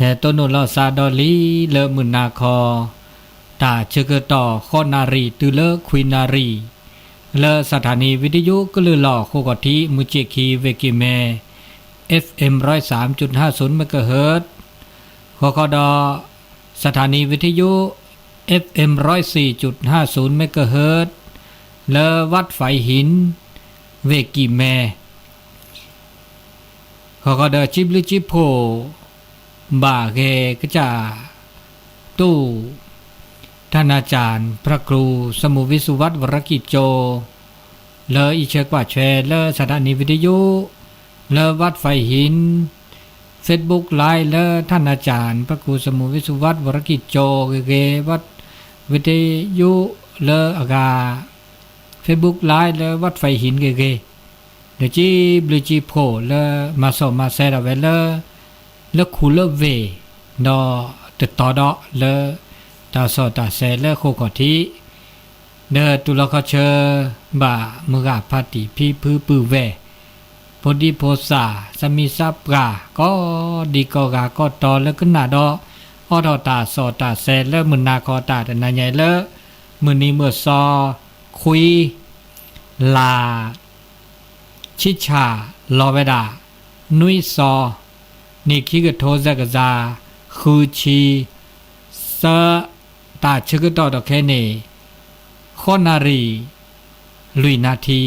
ဟဲတိၢ်နီၣ်လီၤစါဒီးလံလၢမုၢ်နၤခီ, တၢ်ဆၢကတီၢ်ဃိးနၣ်ရံၣ်တုၤလၢခွံနၣ်ရံၣ်, လၢ สถานีวิทยุ ကလုာ်လီၤဃိးကီၢ်ထံး မူစ့ၣ်ခံ ဝ့ၢ်ကံၢ်မဲ FM ร้อยสามจุดห้าศูนย์ megahertz, ဃီဃီဒီး สถานีวิทยุ FM ร้อยสี่จุดห้าศูนย์ megahertz လၢ วัดฝายหิน ဝ့ၢ်ကံၢ်မဲ ဃီဃီဒီး ကၠံဘျုးကၠံဖှိၣ် ဘၣ်ဂဲၤကစၢ် တူၢ် ท่านอาจารย์พระครูสมุห์วิสุวัฒน์ วรกิจโจ လၢအံးဆၢကွၢ်ဆၢလၢ สถานีวิทยุ လၢ วัดฝายหิน Facebook Live လၢ ท่านอาจารย์พระครูสมุห์วิสุวัฒน์ วรกิจโจ ဂ့ၤဂ့ၤ ဝ့ၢ်วิทยุ လၢအဂၤ Facebook Live လၢ วัดฝายหิน ဂ့ၤဂ့ၤ, ဒီးကၠံဘျုးကၠံဖှိၣ်လၢမၤစီၣ်မၤဆဲးထီၣ်ဝဲလၢ လၢခူလၢဝ့ၢ်, ဒီးတတီၤဒီးလၢ တၢ်စီၣ်တၢ်ဆဲးလၢဃိးကီၢ်ထံး, ဒီးတူၢ်လိာ်ခီၣ်ဆၢ ဘၣ်မုၢ်ဂၢ်ဖါတံၢ်ဖံဖုပုၢ်ဝဲၢ်, ဖိဒံဖိသၣ် ဆၢမံၤဆၢပှၢ် ကိးဒံကိးဂၤကိးတီၤလၢကနၣ်ဒီး အိးထီၣ်တၢ်စီၣ်တၢ်ဆဲးလၢမုၢ်နၤခီတၢ်တနၤညါအံၤလၢ မုၢ်နံၤမုၢ်သီ ခွံ လါ ဆံဆၣ်လီၤဝဲဒၣ် နွံသီ, နံၣ်ခံကထိသၢကယၤ ဃုဆံသၢ, တၢ်ဆၢကတီၢ်ဒီးခဲအံၤန့ၣ် ဃိးနၣ်ရံၣ် လွံၢ်နၣ်ထံ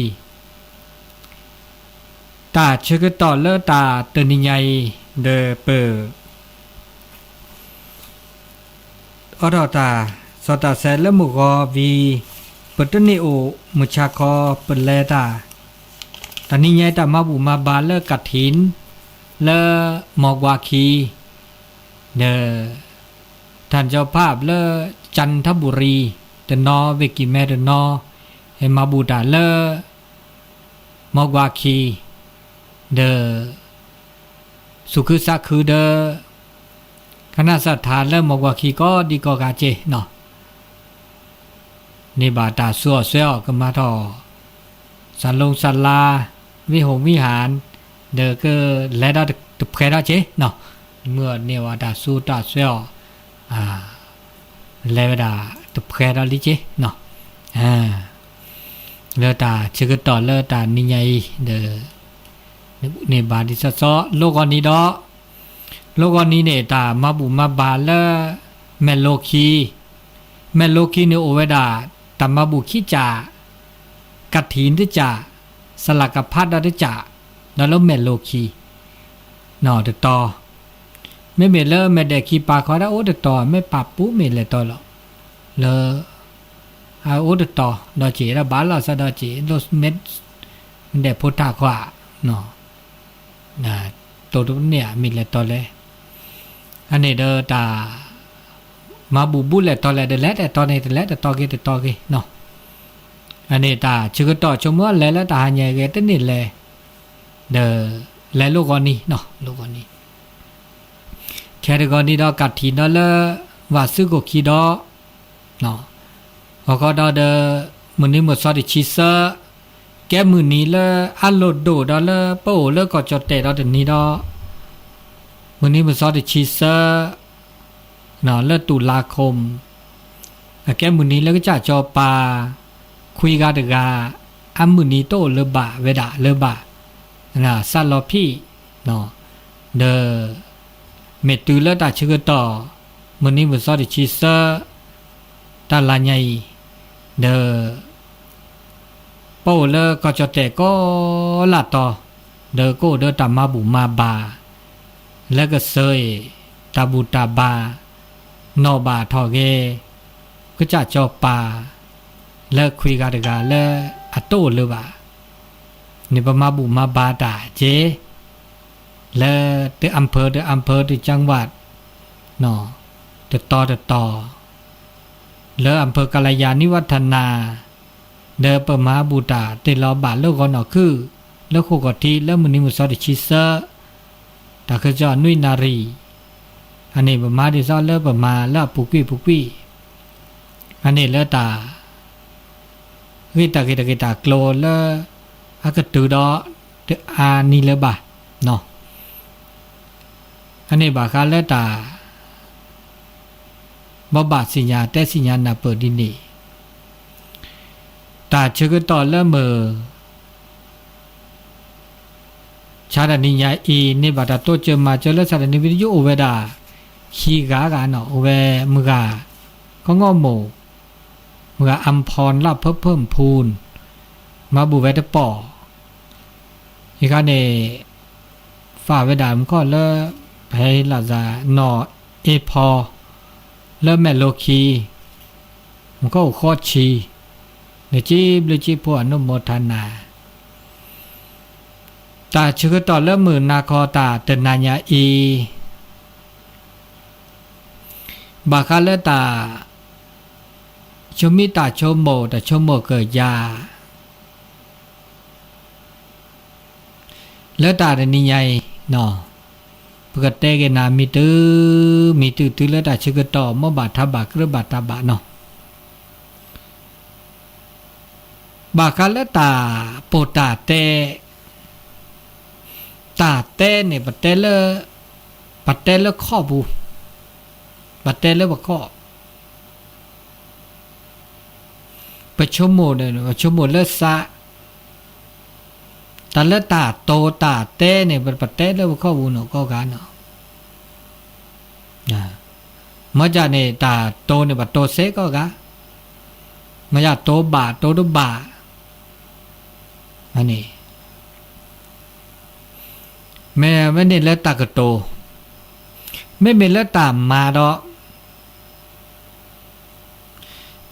တၢ်ဆၢကတီၢ်လၢတၢ်တနံၤညါအံၤ ဒီးပ အိးထီၣ်တၢ်စီၣ်တၢ်ဆဲးလၢမုၢ်ဂီၤဝံၤ ပတန့ၢ်အိၣ်မုၢ်ဆါခီ ပလဲၤတၢ်, တနံၤညါအံၤတၢ်မၤဘူၣ်မၤဘါလၢကထံၣ် လၢမီၢ်ကွၢ်ခံ ဒီး ထၣ်ကၠီဖးလၢ ကၠၣ်ထဘူရံၤ တနီၤ ဝ့ၢ်ကံၢ်မဲတနီၤ ဟဲမၤဘူၣ်တၢ်လၢ မီၢ်ကွၢ်ခံ ဒီး သူၣ်ခုသးခုဒီး ကနၣ်စၢ်ထါလၢမီၢ်ကွၢ်ခံကိးဒံကိးဂၤက့ၤနီၤ, န့ၢ်ဘၣ်တၢ်ဆူးအီၣ်စွဲအီၣ် ကမၤထီၣ် စၤလိၤစၤလါ ဝံဟိၣ်ဝံဟၣ် ဒီးကလဲၤဒီးတဖှဲးဒီးက့ၤနီၤ, မုၢ်န့ၢ်ဝဲတၢ်ဆူးတၢ်စွဲအီၣ် လဲၤဝဲဒၣ်တဖှဲးဒီးလံက့ၤနီၤ, လၢတၢ်ဆၢကတီၢ်လၢတၢ်နံၤညါအံၤ ဒီး န့ၢ်ဘၣ်ဒ်သိးသိး လိဂီၢ်နံၤဒီး လိဂီၢ်နံၤန့ၣ် တၢ်မၤဘူၣ်မၤဘါလၢ မဲၢ်လိခံ, မဲၢ်လိခံန့ၣ်အိၣ်ဝဲဒၣ် တၢ်မၤဘူၣ်ခံကၠၢ်, ကထံၣ်တကၠၢ်, စလၢ်ကဖးဒီးတကၠၢ်, ဒီးလၢမဲၢ်လိခံ တတီၤ, မ့မ့ၢ်လၢမဲာ်ဒဲးခံပာ်ခီဒၣ်အိၣ်တတီၤ မ့ၢ်ပာ်ပူၤမ့ၢ်လဲၤတီလီၤ, လၢ အအိၣ်တတီၤဒီးက့ၤ ဒီးဘၣ်လီၤစၢၤဒီးက့ၤ ဒိၣ်မဲာ်ဒဲးဖိတၢ်ခွါ တိၢ်တန့ၢ်ဧါ မ့ၢ်လဲၤတီလဲၣ်, အန့ၣ်ဒီးတၢ် မၤဘူၣ်ဘူၣ်လဲၤတီလဲၣ် တလဲၤတတီၤန့ၣ် တလဲၤတတီၤဂ့ၤတတီၤဂ့ၤနီၤ, အန့ၣ်တၢ်ဆၢကတီၢ်ဆိကမိၣ်လဲၤလၢတၢ်ဟါညါဂ့ၤ တန့ၢ်လဲၤ, ဒီး လဲၤလိဂီၢ်နံၤနီၤ လိဂီၢ်နံၤ ခဲတဂီၤနံၤဒီးကထံၣ်ဒီးလၢ ဝၣ်စုခိၣ်ခံဒီး ဂီၤခီဒီးဒီး မုၢ်နံၤမုၢ်သီတဆံသၢ, ကဲမုၢ်နံၤလၢအလိၣ်ဒိၣ်ဒီးလၢပအိၣ်လၢကီၢ်ကၠီၣ်တဲာ်ဒီးတနံၤဒီး မုၢ်နံၤမုၢ်သီတဆံသၢ လၢတူၢ်လါခိၣ် အကဲမုၢ်နံၤလၢကစၢ်စီၤပၤ ခွံဂၤတဂၤ အမုၢ်နံၤတအိၣ်လၢၤဘၣ်ဝဲဒၣ်လၢၤဘၣ် စးလီၤဖံး ဒီး မ့ၢ်တုၤလၢတၢ်ဆၢကတီၢ် မုၢ်နံၤမုၢ်သီတဆံသၢ တၢ်လါညါအံၤ ဒီး ပအိၣ်လၢကီၢ်ကၠီၣ်တဲာ်ကိးလၢ်တီၤ ဒီးကအိၣ်ဒီးတၢ်မၤဘူၣ်မၤဘါ လၢကစၢၤအံၤ တၢ်ဘူၣ်တၢ်ဘါ နီၢ်ဘၣ်ထီၣ်ဂ့ၤ ကစၢ်စီၤပၤ လၢခွံဂၤတဂၤလၢအတအိၣ်လၢၤဘၣ် န့ၣ်ပမၤဘူၣ်မၤဘါတၢ်က့ၤ လၢတ อำเภอ တ อำเภอ တ จังหวัด တတီၤတတီၤ လၢ อำเภอกัลยาณิวัฒนา ဒီးပမၤဘူၣ်တၢ်တ့ၢ်လီၤဘၣ်လၢဂီၤနီၢ်ခုၣ် လၢဃိာ်ကီၢ်ထံး လၢမုၢ်နံၤမုၢ်သီတဆံသၢ တၢ်ခၢၣ်စးနွံနၣ်ရံၣ် အန့ၣ်ပမၤဒ်သိးလၢပမၤလၢအပူၤကွံာ်ပူၤကွံာ် အန့ၣ်လၢတၢ် ဂ့ၢ်တၢ်ဂ့ၢ်တၢ်ဂ့ၢ်တၢ်ကျိၤလၢ အကတုၤဒီး တအါနံၤလၢၤဘၣ်နီၤ. အန့ၣ်ဘၣ်ဃးလၢတၢ် ဘိးဘၣ်သ့ၣ်ညါတဲသ့ၣ်ညါနၢ်ပၢၢ်ဒ်န့ၣ်, တၢ်ဆၢကတီၢ်လၢမုၢ် စးထနံၤညါအံၤ န့ၢ်ဘၣ်တၢ်တိစၢၤမၤစၢၤလၢ စးထနံၤ ဝံသယုၣ် အိၣ်ဝဲဒၣ် ခံဂၤဂၤနီၤ, အိၣ်ဝဲမုၢ်ဂၤ ခီငီၢ်မိၢ်, မုၢ်ဂၤ အၣ်ဖီၣ် လၢဖၢဖၢၣ်ဖူၣ်, မၤဘူၣ်ဝဲတပီၢ်, ယခါန့ၣ် သးဝဲဒၣ်မူခီၣ်လၢ ပဟဲလၢ်သး နီၢ်အ့ဖီ လၢမဲာ်လိခံ မူခီၣ်အိၣ်ဃီဆံ, နစ့ဘျုးစ့ဖှိၣ် အနုမောทนา တၢ်ဆၢကတီၢ်လၢမုၢ်နၤခီတၢ်တနၤညါအံၤ ဘၣ်ဃးလၢတၢ် ဆိမိၣ်တၢ်ဆိကမိၣ် တၢ်ဆိကမိၣ်ကယၤ လၢတၢ်တနံၤညါအံၤ ပကတဲက့ၤနၤမံၤတုၤ မံၤတုၤတုၤလၢတၢ်ဆၢကတီၢ် မ်ဘၣ်ထးဘၣ်ကြၢးဘၣ်တၢ်ဘၣ်နီၤ, ဘၣ်ဃးလၢတၢ်ပိာ်တၢ်တဲ, တၢ်တဲန့ၣ် ပတဲလၢ, ပတဲလၢခီၣ်ပူၤ, ပတဲလၢပခီၣ် ပဆိကမိၣ်န့ၣ် ပဆိကမိၣ်လၢသး, တၢ်လၢတၢ်တိၤတၢ်တဲန့ၣ် ပတဲလၢပခီၣ်ပူၤနီၤ ကိးဂၤနီၤ, မ့ၢ်ဒ်န့ၣ် တၢ်တိၤန့ၣ် ပတိၤသ့ကိးဂၤ, မ့ၢ်ဒ်တိၤဘၣ်တိၤတဘၣ်, န့ၣ် မ့ၢ်ဝဲန့ၣ်လၢတၢ်ကတိၤ, မ့မ့ၢ်လၢတၢ်မၤဒီး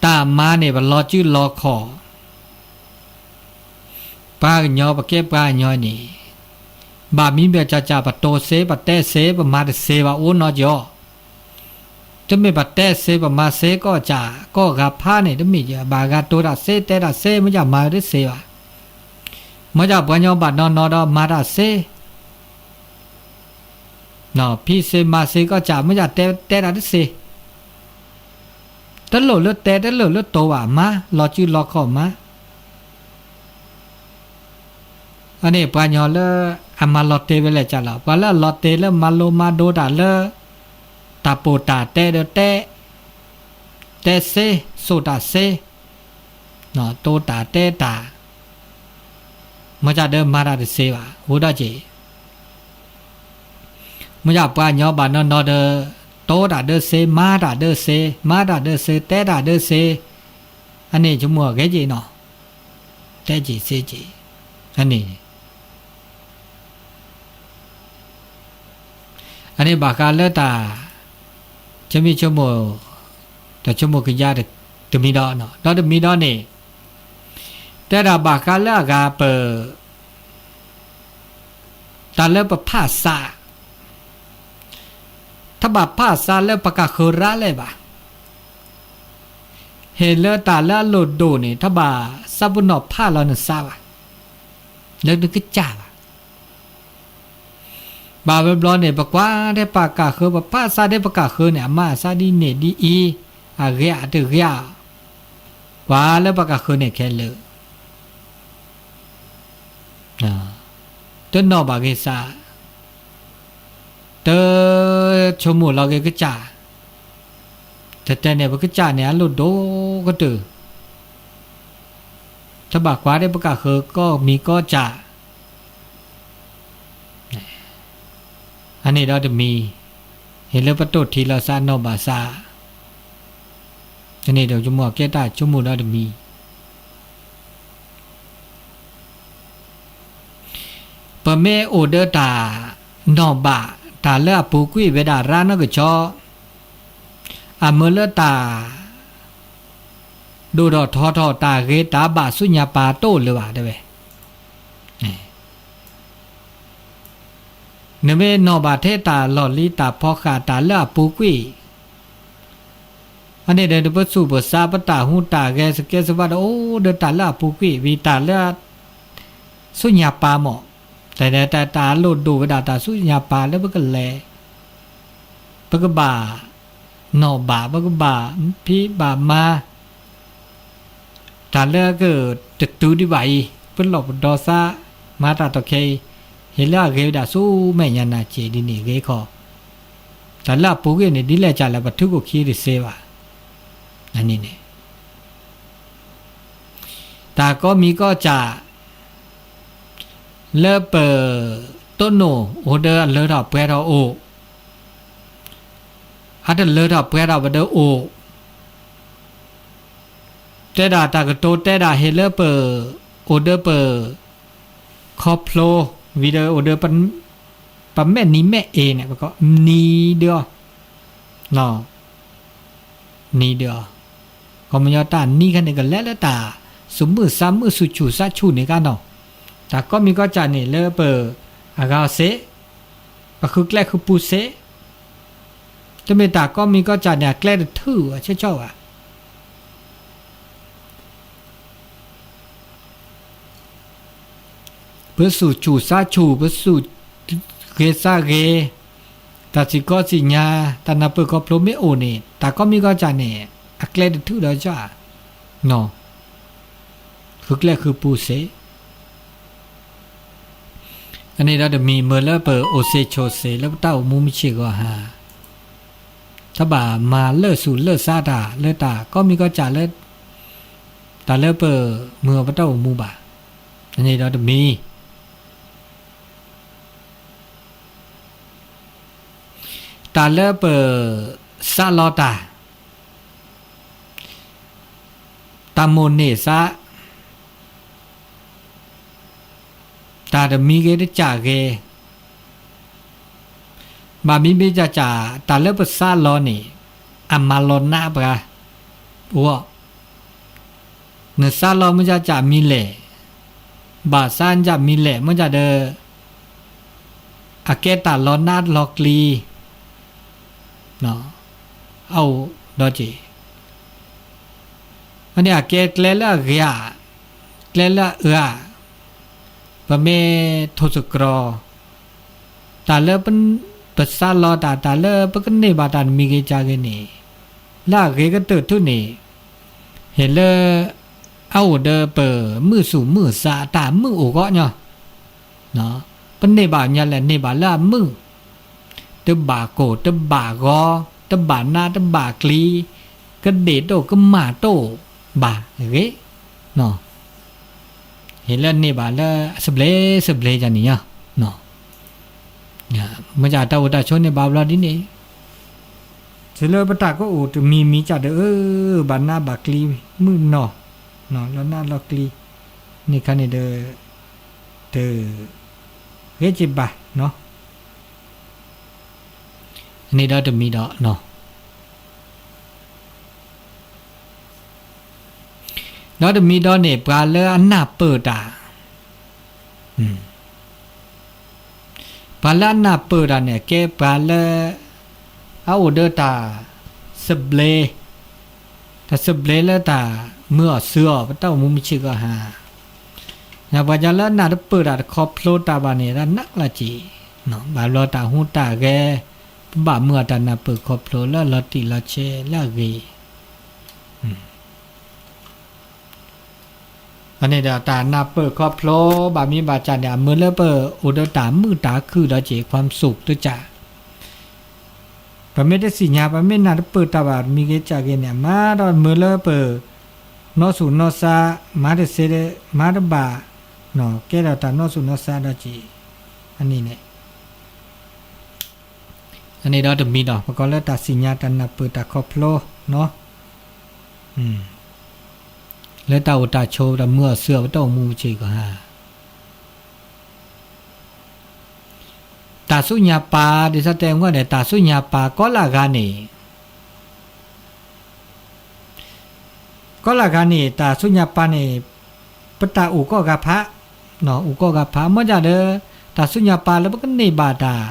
တၢ်မၤန့ၣ် ပလီၤစုလီၤခီၣ်, ပှၤကညီ ပကဲပှၤကညီန့ၣ် ဘၣ်မံဘၣ်စးစး ပတိၤသ့ ပတဲသ့ ပမၤတသ့ဘၣ် အိၣ်နီတဘျီ, တမ့ၢ်ပတဲသ့ ပမၤသ့ကိးစး ကိးဂၤဖးန့ၣ် တမ့ၢ်ဘၣ်ဂၤတိၤတၢ်သ့ တဲတၢ်သ့ မ့ၢ်ဒ်မၤတသ့ဘၣ်, မ့ၢ်ဒ်ပှၤကညီဘၣ်နီၢ်နီၢ်ဒီးမၤတၢ်သ့ ဖံးသ့မၤသ့ကိးစး မ့ၢ်ဒ်တဲ တဲတၢ်တသ့, တလိၣ်လၢတဲ တလိၣ်လၢတိၤဘၣ် မၤလီၤစုလီၤခီၣ်မၤ, အန့ၣ်ပှၤကညီလၢအမၤလီၤတဲာ်ဝဲလဲၣ်ကလီၤ, ပှၤလၢအလီၤတဲာ်လၢမၤလိမၤဒိတၢ်လၢ တၢ်ပိာ်တၢ်တဲဒီးတဲ, တဲသ့, စိာ်တၢ်သ့, တိၤတၢ်တဲတၢ်, မ့ၢ်ဒ်ဒီးမၤတၢ်တသ့ဘၣ် အိၣ်ဒီးက့ၤ မ့ၢ်ဒ်ပှၤကညီဘၣ်နီၢ်နီၢ်ဒီး တိၤတၢ်ဒၢသ့ မၤတၢ်ဒၢသ့ မၤတၢ်ဒၢသ့ တဲတၢ်ဒၢသ့, အန့ၣ်ဆိကမိၣ်အဂ့ၤက့ၤနီၤ, တဲက့ၤသ့က့ၤ, အန့ၣ် အန့ၣ်ဘၣ်ဃးလၢတၢ် ဆိမိၣ်ဆိကမိၣ်, တၢ်ဆိကမိၣ်ကယၤတမံၤဒီး, ဒီးတမံၤဒီးန့ၣ် တဲဒၣ်ဘၣ်ဃးလၢအဂၤပ တၢ်လၢပဖးသး, တဘၣ်ဖးသးလၢပကဃၢၤရၤလဲၣ်ဘၣ်, ဟ့ၣ်လၢတၢ်လၢအလိၣ်ဒိၣ်န့ၣ် တဘၣ်သးပ့ၤနီၣ်ဖးလီၤနသးဘၣ်, လၢနကစၢ်ဘၣ် ဘၣ်ဝဲဘျီန့ၣ် ပကွၢ်ထဲပကဃၢၤ ပဖးသးထဲပကဃၢၤန့ၣ် အမၤအသးဒ်န့ၣ်ဒ်အံၤ, အဂ့ၤအတဂ့ၤ, ကွၢ်လၢပကဃၢၤန့ၣ်ခဲလၢာ်, တနီၣ်ဘၣ်ဂ့ၤသး, တဆိကမိၣ်လီၤဂ့ၤကစၢ်, တတဲန့ၣ် ပကစၢ်န့ၣ် အလိၣ်ဒိၣ်ကတၢၢ်, တဘၣ်ကွၢ်ထဲပကဃၢၤကိးမံၤကိးစး အန့ၣ်ဒီးတမံၤ, ဟ့ၣ်လၢပတိၢ်ထံလီၤသးနီၢ်ဘၣ်သး, အန့ၣ်ဒီးဆိကမိၣ်ကဲတၢ်ဆိကမိၣ်ဒီးတမံၤ, ပမ့ၢ်အိၣ်ဒီးတၢ်နီၢ်ဘၣ် တၢ်လၢအပူၤကွံာ်ဝဲဒၣ်ရၤနီၢ်ကဆီ အမ့ၢ်လၢတၢ် ဒိၣ်ထီၣ်ထီထီၣ်တၢ်ဂ့ၤတၢ်ဘၣ်ဆူညါပၤတအိၣ်လၢၤဘၣ်တဲဝဲ, နမ့ၢ်နီၢ်ဘၣ်ထဲတၢ်လီၢ်လံၤတၢ်ဖီဃာ်တၢ်လၢအပူၤကွံာ်, အန့ၣ်ဒီးပသူၣ်ပသးပတၢ်ဟူးတၢ်ဂဲၤသကဲးသဘၣ်ဒီးအိၣ်ဒီးတၢ်လၢအပူၤကွံာ်ဝံၤတၢ်လၢ ဆူညါပၤမး, တၢ်တၢ်တၢ်လိၣ်ဒိၣ်ဝဲဒၣ်တၢ်ဆူညါပၤလၢပကလဲၤ, ပကဘၣ်နီၢ်ဘၣ် ပကဘၣ်ဖံးဘၣ်မၤ တၢ်လၢကတတုၤဒံးဘၣ်အံၤ ပလီၢ်ပဒီသး မၤတၢ်တီၢ်ခဲအံၤ ဟ့ၣ်လၢအဂ့ၤဝဲဒၣ်ဆူမဲာ်ညါနၤစ့ၢ်ဒ်န့ၣ်ဂ့ၤခီ, တၢ်လၢအပူၤကွံာ်န့ၣ် ဒ်လဲၣ်ကလဲၣ် ပထုးခိၣ်ခံတသ့ဘၣ်. အန့ၣ်န့ၣ် တၢ်ကိးမံၤကိးကၢ် လၢပတိၢ်နီၣ်အိၣ်ဒီးအလၢထီၣ်ပှဲၤထီၣ်အိၣ်, အတလၢထီၣ်ပှဲၤထီၣ်ပဒၢအိၣ်, တဲဒၣ်တၢ်ကတိၤတဲဒၣ်ဟ့ၣ်လၢပ အိၣ်ဒီးပ ခီဖျိ ဝံၤဒီးအိၣ်ဒီး ပမဲာ်နံၤမဲာ်အ့န့ၣ် ပကိးနံၤဒၢအီၤ, နံၤဒၢအီၤ, ကီၢ်ပယီၤတၢ်နံၤခါန့ၣ် ကလဲၤလၢတၢ် စူၣ်မုၢ်သးမုၢ် စူၣ်ဆူၣ်သးဆူၣ်န့ၣ်ကနီၤ, တၢ်ကိးမံၤကိးကၢ်န့ၣ် လၢပ အဂၤအီၤစ့, ပဃုကျဲဃုပူၤစ့, တမ့ၢ်တၢ်ကိးမံၤကိးကၢ်န့ၣ် အကျဲတထုးအဆၢကၠီဘၣ်. ပစူၣ်ဆူၣ်သးဆူၣ် ပစူၣ်ဂ့ၤသးဂ့ၤ, တၢ်စံၣ်ကီစံၣ်ညါ တၢ်နၢ်ပၢၢ်ခီဖျိမ့ၢ်အိၣ်န့ၣ် တၢ်ကိးမံၤကိးကၢ်န့ၣ် အကျဲတထုးဒီးကၠီဧါ, ဃုကျဲဃုပူၤစ့, အန့ၣ်ဒီးတမံၤမ့ၢ်လၢပအိၣ်စ့ဆိးစ့လၢပတၢ်အိၣ်မူမုၢ်ဆ့ၣ်ဂီၤဟါ တဘၣ်မၤလၢာ်ဆူၣ်လၢာ်စးတၢ်လၢတၢ်ကိးမံၤကိးကၢ်လၢ တၢ်လၢပမုာ်အီၤပတၢ်အိၣ်မူဘၣ်. အန့ၣ်ဒီးတမံၤ တၢ်လၢပစးလီၤတၢ်, တၢ်မိၣ်န့ၢ်သး, တၢ်တမံၤဂ့ၤတကၢ်ဂ့ၤ, ဘၣ်မံၤမံၤကၢ်ကၢ် တၢ်လၢပစးလီၤန့ၣ် အမၤလီၤနးပှၤအဂီၢ်, နစးလီၤမ့ၢ်ကၢ်ကၢ်မံၤလဲၣ်, ဘၣ်ဆါကၢ်မံၤလဲၣ် မ့ၢ်ကၢ်ဒီး အကဲတၢ်လီၤနးလီၤကျံ အအိၣ်ဒီးက့ၤ, အန့ၣ်အကဲကျဲလၢအဂ့ၤဧါ, ကျဲလၢအအၢဧါ, ပမ့ၢ်ထိၣ်သတြီၤ တၢ်လၢပစးလီၤတၢ် တၢ်လၢပကန့ၢ်ဘၣ်တၢ်တမံၤဂ့ၤကၢ်ဂ့ၤန့ၣ် လၢအဂ့ၤကတၢၢ်ထူၣ်န့ၣ် ဟ့ၣ်လၢ အအိၣ်ဒီးပမုၢ်ဆူၣ်မုၢ်သးအတၢ်မုာ်အိၣ်ဂီၢ်ညီ, ပန့ၢ်ဘၣ်ညါလဲၣ် န့ၢ်ဘၣ်လၢအမုာ်, တဘၣ်ကိၢ်တဘၣ်ဂီၤ တဘၣ်နးတဘၣ်ကျံ, ကဒ့ၣ်ဒိၣ်ကမၣ်ဒိၣ်ဘၣ်ဂ့ၤ, ဟ့ၣ်လၢန့ၢ်ဘၣ်လၢအသဘျ့သဘျ့ယၤန့ၣ်ညီ, မ့ၢ်ကၢ်တၢ်အိၣ်တၢ်ဆိးန့ၣ်ဘၣ်ဘျီဒ်န့ၣ်, တုၤလၢပတၢ်ကအိၣ်တမံၤမံၤကၢ်ဒီး အၢ ဘၣ်နးဘၣ်ကျံ မုာ်နီၢ်, လီၤနးလီၤကျံ, န့ၣ်ခါန့ၣ်ဒီး တဂ့ၤက့ၤဘၣ်, န့ၣ်ဒီးတမံၤဒီး ဒီးတမံၤဒီးန့ၣ် ပှၤလၢအနၢ်ပၢၢ်တၢ်, ပှၤလၢအနၢ်ပၢၢ်တၢ်န့ၣ် ကဲပှၤလၢ အအိၣ်ဒီးတၢ်သဘျ့, တၢ်သဘျ့လၢတၢ်မုာ်အီၤစၢၤအီၤ ပတၢ်အိၣ်မူမုၢ်ဆ့ၣ်ဂီၤဟါ, ပှၤကညီလၢအနၢ်တပၢၢ်တၢ်တခီဖျိတၢ်ဘၣ်န့ၣ် တၢ်နးလၢက့ၤ, ဘၣ်ဘျီတၢ်ဟူးတၢ်ဂဲၤ, ပဘၣ်မုာ်အီၤတၢ်နၢ်ပၢၢ်ခီဖျိလၢအလီၤတံၢ်လီၤဆဲးလၢအဂ့ၤ အန့ၣ်ဒီးတၢ်နၢ်ပၢၢ်ခီဖျိ ဘၣ်မံၤဘၣ်ကၢ်န့ၣ် အမုာ်လၢပအိၣ်ဒီးတၢ်မုာ်တၢ်ခုၣ်ဒီးက့ၤ ความสุข တကၢ်, ပမ့ၢ်တသ့ၣ်ညါ ပမ့ၢ်နၢ်တပၢၢ်တၢ်ဘၣ်မံၤဂ့ၤကၢ်ဂ့ၤန့ၣ် အမၤဒီးမုာ်လၢပ နီၢ်ဆူၣ်နီၢ်ဆါ မၤတသ့ မၤတဘၣ်, ကဲဒီးတၢ်နီၢ်ဆူၣ်နီၢ်ဆါဒီးက့ၤ, အန့ၣ်န့ၣ် အန့ၣ်ဒီးတမံၤဒီး ပကိးလၢတၢ်သ့ၣ်ညါတၢ်နၢ်ပၢၢ်တၢ်ခီဖျိ, လၢတၢ်အိၣ်တၢ်ဆိး တၢ်မုာ်အီၤစၢၤအီၤ ပတၢ်အိၣ်မူမုၢ်ဆ့ၣ်ဂီၤဟါ, တၢ်ဆူညါပၢ် ဒ်သိးတဲမ့ၢ်န့ၣ် တၢ်ဆူညါပၢ် ကီလၢအဂၤန့ၣ် ကီလၢအဂၤန့ၣ် တၢ်ဆူညါပၢ်န့ၣ် ပတၢ်အိၣ်ကီၢ်ဂၤဖး, အိၣ်ကီၢ်ဂၤဖး မ့ၢ်ဒ်ဒီး တၢ်ဆူညါပၢ်လၢပကန့ၢ်ဘၣ်တၢ်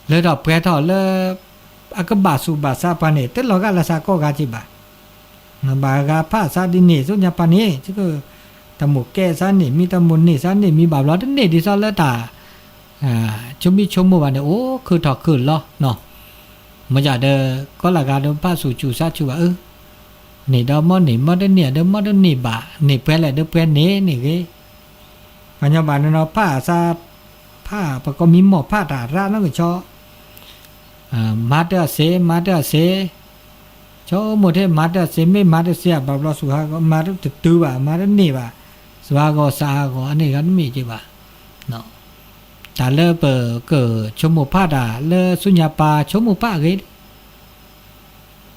လၢထီၣ်ပှဲၤထီၣ်လၢ အကဘၣ်ဆူးဘၣ်ဆါပှၤန့ၣ် တလီၤဂာ်လၢသးကီၢ်ဂၤက့ၤဘၣ်. ဘၣ်ဂၤဖးသးဒ်န့ၣ် ဆူညါပၢ်န့ၣ် တၢ်မိၣ်ကဲသးန့ၣ် မ့ၢ်တၢ်မိၣ်န့ၢ်သးန့ၣ် မ့ၢ်ဘၣ်ဘျီတန့ၢ်ဒ်သိးလၢတၢ် ဆိမိၣ်ဆိကမိၣ်ဘၣ်န့ၣ် အိၣ်ခုၣ်ထီၣ်ခုၣ်လီၤ. မ့ၢ်ဒ်ဒီး ကီလၢအဂၤဒီးဖးဆူးဆူးဆါဆူးဘၣ်အၢ, န့ၣ်ဒီးမ့ၢ်န့ၢ် မ့ၢ်တန့ၢ်ဒီးမ့ၢ်တန့ၢ်ဘၣ်, န့ၢ်ပှဲၤလဲၣ်ဒီးပှဲၤန့ၢ်န့ၣ်ဂ့ၤ, ပှၤညီဘၣ်နီၢ်နီၢ်ဖးသး, ဖး ပကိးမံၤမီၢ်ဖးတၢ်ရးနီၢ်ကဆီ, မၤတၢ်အစ့ မၤတၢ်အစ့, ဆိကမိၣ်ထဲမၤတၢ်အစ့ မ့ၢ်မၤတၢ်စ့ဧါ ဘၣ်ဘျီစူၤဟးဂီၤ မၤတတတုၤဘၣ် မၤတန့ၢ်ဘၣ်, စူၤဟးဂီၤစးဟးဂီၤ အန့ၣ်ဂၤတမ့ၢ်က့ဘၣ်. တၢ်လၢပကဆိကမိၣ်ဖးတၢ်လၢဆူညါပၤ ဆိကမိၣ်ဖးအဂ့ၢ်,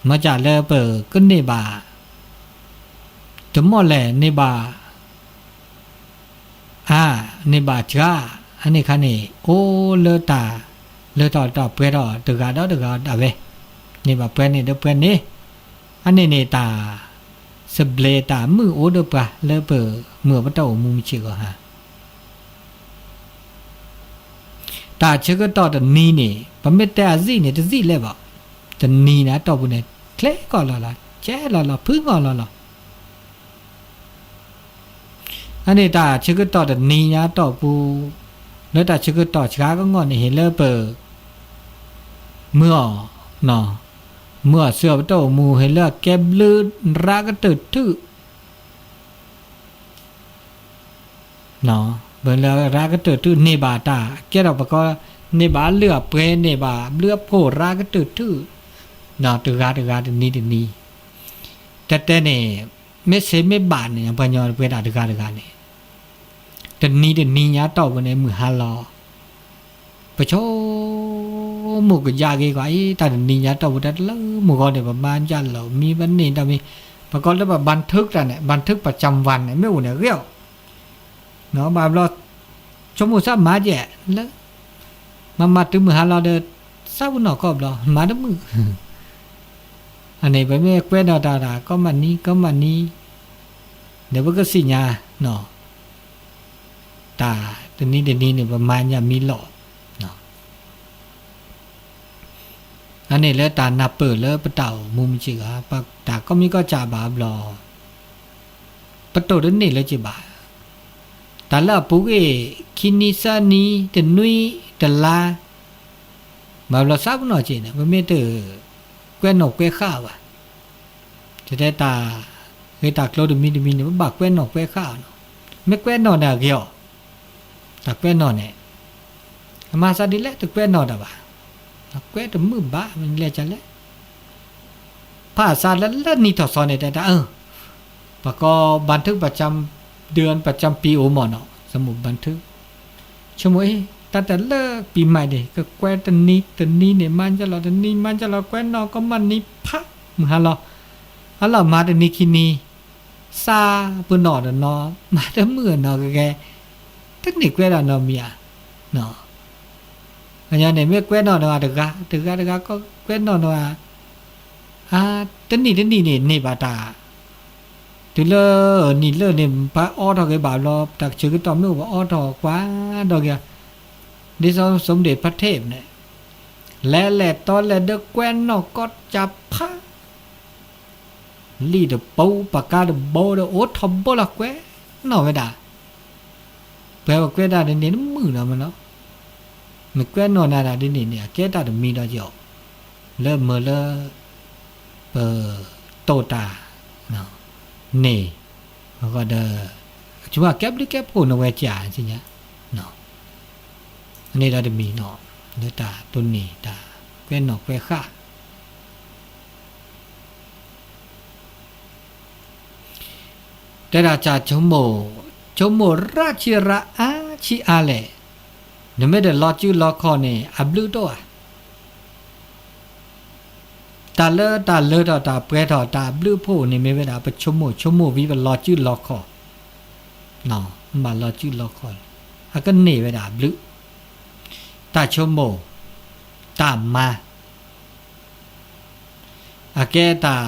မ့ၢ်တၢ်လၢပကန့ၢ်ဘၣ် တမီၢ်လဲၣ်န့ၢ်ဘၣ် အါ န့ၢ်ဘၣ်စှၤ အန့ၣ်ခါန့ၣ် အိၣ်လၢတၢ် လၢတၢ်ပှဲၤထီၣ်တဂၤဒီးတဂၤဒၣ်ဝဲ, န့ၢ်ဘၣ်ပှဲၤန့ၣ်ဒီးပှဲၤန့ၣ်, အန့ၣ်န့ၣ်တၢ် သဘျ့တၢ်မုာ်အိၣ်ဒီးပှၤလၢပမုာ်အပတီၢ်အိၣ်မူမုၢ်ဆ့ၣ်ဂီၤဟါ တၢ်ဆၢကတီၢ်တနံၤန့ၣ် ပမ့ၢ်တဲအစံၣ်န့ၣ် တစံၣ်လဲၣ်ဘၣ်, တနံၤန့ၣ်အတီၢ်ပူၤန့ၣ် ချ့ကီၢ်လီၤလီၤ ကဲလီၤလီၤ ဖုဂီၢ်လီၤလီၤ. အန့ၣ်တၢ်ဆၢကတီၢ်တနံၤညါအတီၢ်ပူၤ လၢတၢ်ဆၢကတီၢ်စှၤကငီၢ်န့ၣ် ဟ့ၣ်လၢပ မုာ်အီၤ, မုာ်အီၤဆူအပတီၢ်အိၣ်မူ ဟ့ၣ်လၢအကဲဘျုးရၤကတၢၢ်ထူၣ် ပလၢရၤကတၢၢ်ထူၣ်န့ၢ်ဘၣ်တၢ် ကဲထီၣ်ပကီ န့ၢ်ဘၣ်အလုၢ်အပှ့ၤ န့ၢ်ဘၣ်ဘျုးအဖှိၣ်ရၤကတၢၢ်ထူၣ်, တဂၤတဂၤတနံၤတနံၤ, တဲတဲန့ၣ် မ့ၢ်စ့မ့ၢ်ဘၣ်န့ၣ် ပှၤညီပှဲၤတၢ်တဂၤတဂၤန့ၣ် တနံၤတနံၤညါတီၢ်ပူၤန့ၣ် မုၢ်ဟါလီၤ ပဆိကမိၣ်ကယၢ်ဂ့ၤကွၢ်အံၤ တၢ်တနံၤညါတီၢ်ပူၤ တၢ်တလၢမုၢ်ဂီၤန့ၣ် ပမၤယၢ်လီၤမံ ပန့ၢ်တၢ်မံ, ပကိးလၢပ บันทึก တၢ်န့ၣ် บันทึกประจำวัน န့ၣ် မ့ၢ်အိၣ်န့ၣ်ဂ့ၤအီၤ, ဘၣ်ဘျီ ဆိကမိၣ်စၢ်မၤကဲးလၢ မၤမၤတုၤမုၢ်ဟါလီၤဒီး စၢ်ပနီၣ်ခီဘျီ မၤတမုာ် အန့ၣ် ပမ့ၢ်ကွဲးနီၣ်တၢ်ဒၣ် ကီမးနံၤ ကီမးနံၤ ဒီးပကသ့ၣ်ညါ တၢ်တနံၤတနံၤန့ၣ် ပမၤညၣ်မံလီၤ အန့ၣ်လၢတၢ်နၢ်ပၢၢ်လၢပတၢ်အိၣ်မူမုၢ်ဆ့ၣ်ဂီၤ တၢ်ကီမံကီၢ်စၢ်ဘၣ်ဘျီ ပတိၢ်တန့ၢ်လၢက့ဘၣ်, တၢ်လၢအပူၤကွံာ် ခံနံၤသၢနံၤ တနွံ တလါ ဘၣ်ဘျီစၢ်ပနီၣ်က့န့ၣ် ပမ့ၢ်တ ကွဲးနီၣ်ကွဲးဃာ်ဘၣ်, တဲတဲတၢ်ဂ့ၢ်တၢ်ကျိၤတမံၤတမံၤန့ၣ် ပဘၣ်ကွဲးနီၣ်ကွဲးဃာ်အီၤနီၤ, မ့ၢ်ကွဲးနီၣ်န့ၣ်အဂ့ၤအီၤ, တၢ်ကွဲးနီၣ်န့ၣ် အမၤသးဒ်လဲၣ်တကွဲးနီၣ်တၢ်ဘၣ်, တၢ်ကွဲးတမုာ်ဘၣ် မ့ၢ်လဲၤကလဲၣ် ဖးအသးလၢလၢနံၣ်ထီၣ်သီန့ၣ် တဲတၢ်အၢ ပကိး บันทึกประจำเดือน ประจำปี အိၣ်မးနီၤ สมุดบันทึก ဆိကမိၣ်အံၤ တၢ်တၢ်လၢပံၤမးန့ၣ် ကကွဲးတနံၤတနံၤန့ၣ် မၤယၢ်လီၤတနံၤ မၤယၢ်လီၤ ကွဲးနီၣ်ကီမးနံၤဖး မုၢ်ဟါလီၤ အလီၢ်မၤတနံၤခံနံၤ စၢ်ပနီၣ်တနီၤ မၤတမုာ်နီၤ ကဂဲၤ တန့ၢ်ကွဲးဒၣ်နီတမံၤဧါ ကညီန့ၣ် မ့ၢ်ကွဲးနီၣ်နီၤ တဂၤ တဂၤတဂၤ ကွဲးနီၣ်နီၤ အါ တနံၣ်တနံၣ်န့ၣ် န့ၢ်ဘၣ်တၢ် တုၤလၢနံၣ်လၢန့ၣ် ပှၤအိးထီၣ်က့ၤဘၣ်ဘျီ တၢ်ဆၢကတီၢ်မ့ၢ်အိၣ်ပှၤအိးထီၣ်ကွၢ်ဒီးက့ၤ ဒ်သိး สมเด็จพระเทพ န့ၣ် လဲၤလဲၤတီလဲၤဒၢကွဲးနီၣ်ကီၢ်စၢ်ဖး လံာ်တပူၤ ပကါတဘိဒီး အိၣ်ထီၣ်ဘိလီၤကွဲးနီၣ်ဝဲဒၣ် ပှၤပကွဲးတၢ်ဒ်န့ၣ် တမုာ်နီၤမနီၤ မ့ၢ်ကွဲးနီၣ်နၤဒၣ်ဒ်န့ၣ်န့ၣ် အကဲတၢ်တမံၤဒီးယီၤ လၢမၢလၢ ပ တိာ်တၢ် န့ၣ် အဃိဒီး ဆိကမိၣ်ကဲဘျုးကဲဖှိၣ်နဝဲကၢ်စ့ၢ် န့ၣ်ဒီးတမံၤနီၤ လၢတၢ်တိၢ်န့ၢ်တၢ်ကွဲးနီၣ်ကွဲးဃာ် တဲဒၣ်တၢ်ဆိကမိၣ် ဆိကမိၣ်ရၣ်ဆံရၣ်အါဆံအါလဲၣ်, နမ့ၢ်တလီၤစုလီၤခီၣ်န့ၣ် အဘျုးတအိၣ်ဧါ. တၢ်လၢတၢ်လၢထီၣ်တၢ်ပှဲၤထီၣ်တၢ်အဘျုးအဖှိၣ်န့ၣ်မ့ၢ်ဝဲဒၣ် ပဆိကမိၣ်ဆိကမိၣ်ဝံၤပလီၤစုလီၤခီၣ်, မ့ၢ်လီၤစုလီၤခီၣ် အကန့ၢ်ဝဲဒၣ်အဘျုး, တၢ်ဆိကမိၣ်, တၢ်မၤ အကဲတၢ်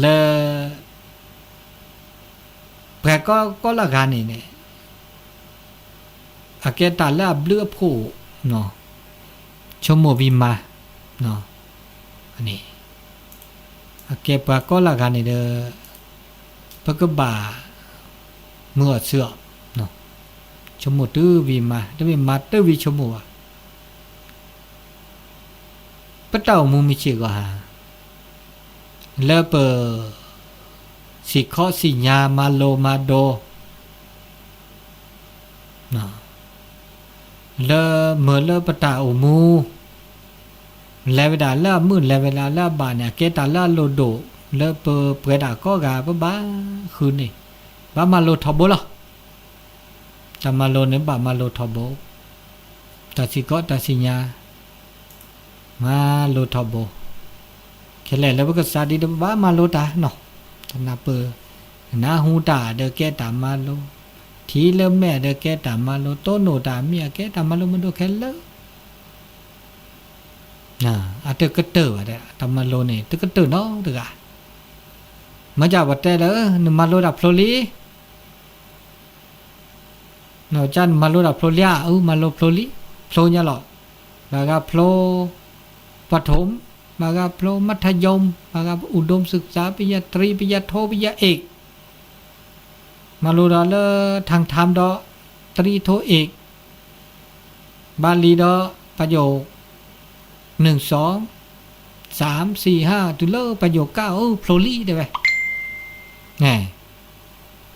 လၢ ပှၤကိးလၢဂၤန့ၣ်န့ၣ် အကဲတၢ်လၢအဘျုးအဖှိၣ် ဆိကမိၣ်ဝံၤမၤ န့ၣ် အကဲပှၤကိးလၢဂၤန့ၣ်ဒီး ပကဘၣ် မုာ်အီၤဆၢအီၤ ဆိကမိၣ်တုၤဝံၤမၤ တမ့ၢ်မၤတုၤဝံၤဆိကမိၣ်ဘၣ်. ပတၢ်အိၣ်မူမ့ၢ်စ့ၢ်ကီးဧါ လၢပ စံၣ်ခီစံၣ်ညါမၤလိမၤဒိး လၢမၢလၢပတၢ်အိၣ်မူ လဲၤဝဲဒၣ်လၢအမုၢ် လဲၤဝဲဒၣ်လၢအဘၣ်န့ၣ် အကဲတၢ်လၢအလိၣ်ဒိၣ် လၢပပှဲၤဒၣ်ကိးဂၤ ပဘၣ်ဃုန့ၣ် ဘၣ်မၤလိထီဘိလီၤ. တၢ်မၤလိန့ၣ်ဘၣ်မၤလိထီဘိ, တၢ်စံၣ်ကီးတၢ်စံၣ်ညါ မၤလိထီဘိ, ခဲလၢာ်လၢပကစးဒ်ဒီး ပဘၣ်မၤလိတၢ်နီၤ, တနၢ်ပၢၢ်, နၢ်ဟူတၢ်ဒီးကဲတၢ်မၤလိ, ထံၣ်လၢမဲာ်ဒီးကဲတၢ်မၤလိ, တိၢ်နီၣ်တၢ်မံၤအကဲတၢ်မၤလိ မ့ၢ်ဒိၣ်ခဲလၢာ် အတကတၢၢ်ဘၣ်, တၢ်မၤလိန့ၣ် တကတၢၢ်နီတဂၤ, မ့ၢ်ကပတဲလၢ နမၤလိတၢ်ဖျိလံ နကနမၤလိတၢ်ဖျိလံဧါ, အၢ မၤလိဖျိလံ, ဖျိညါလီၤ, ဘၣ်ဂၤဖျိ ပှၤထိၣ်, ဘၣ်ဂၤဖျိ မထယုမ်, ဘၣ်ဂၤ ဥဒုမ်စឹကစၢ်, ပယၤတြံ, ပယၤထိ, ပယၤအ့ၣ်, မၤလိဒီးလၢ ထၢင်ထၢမ်ဒီး တြံထိၣ်အ့ၣ်, ဘၣ်လံဒီး ပယိၣ် နုၢ်စီ စၢမ် သံၣ် ဟါ တုၤလၢပယိၣ်ကၣ် အၢ ဖျိလံတဲဝဲ,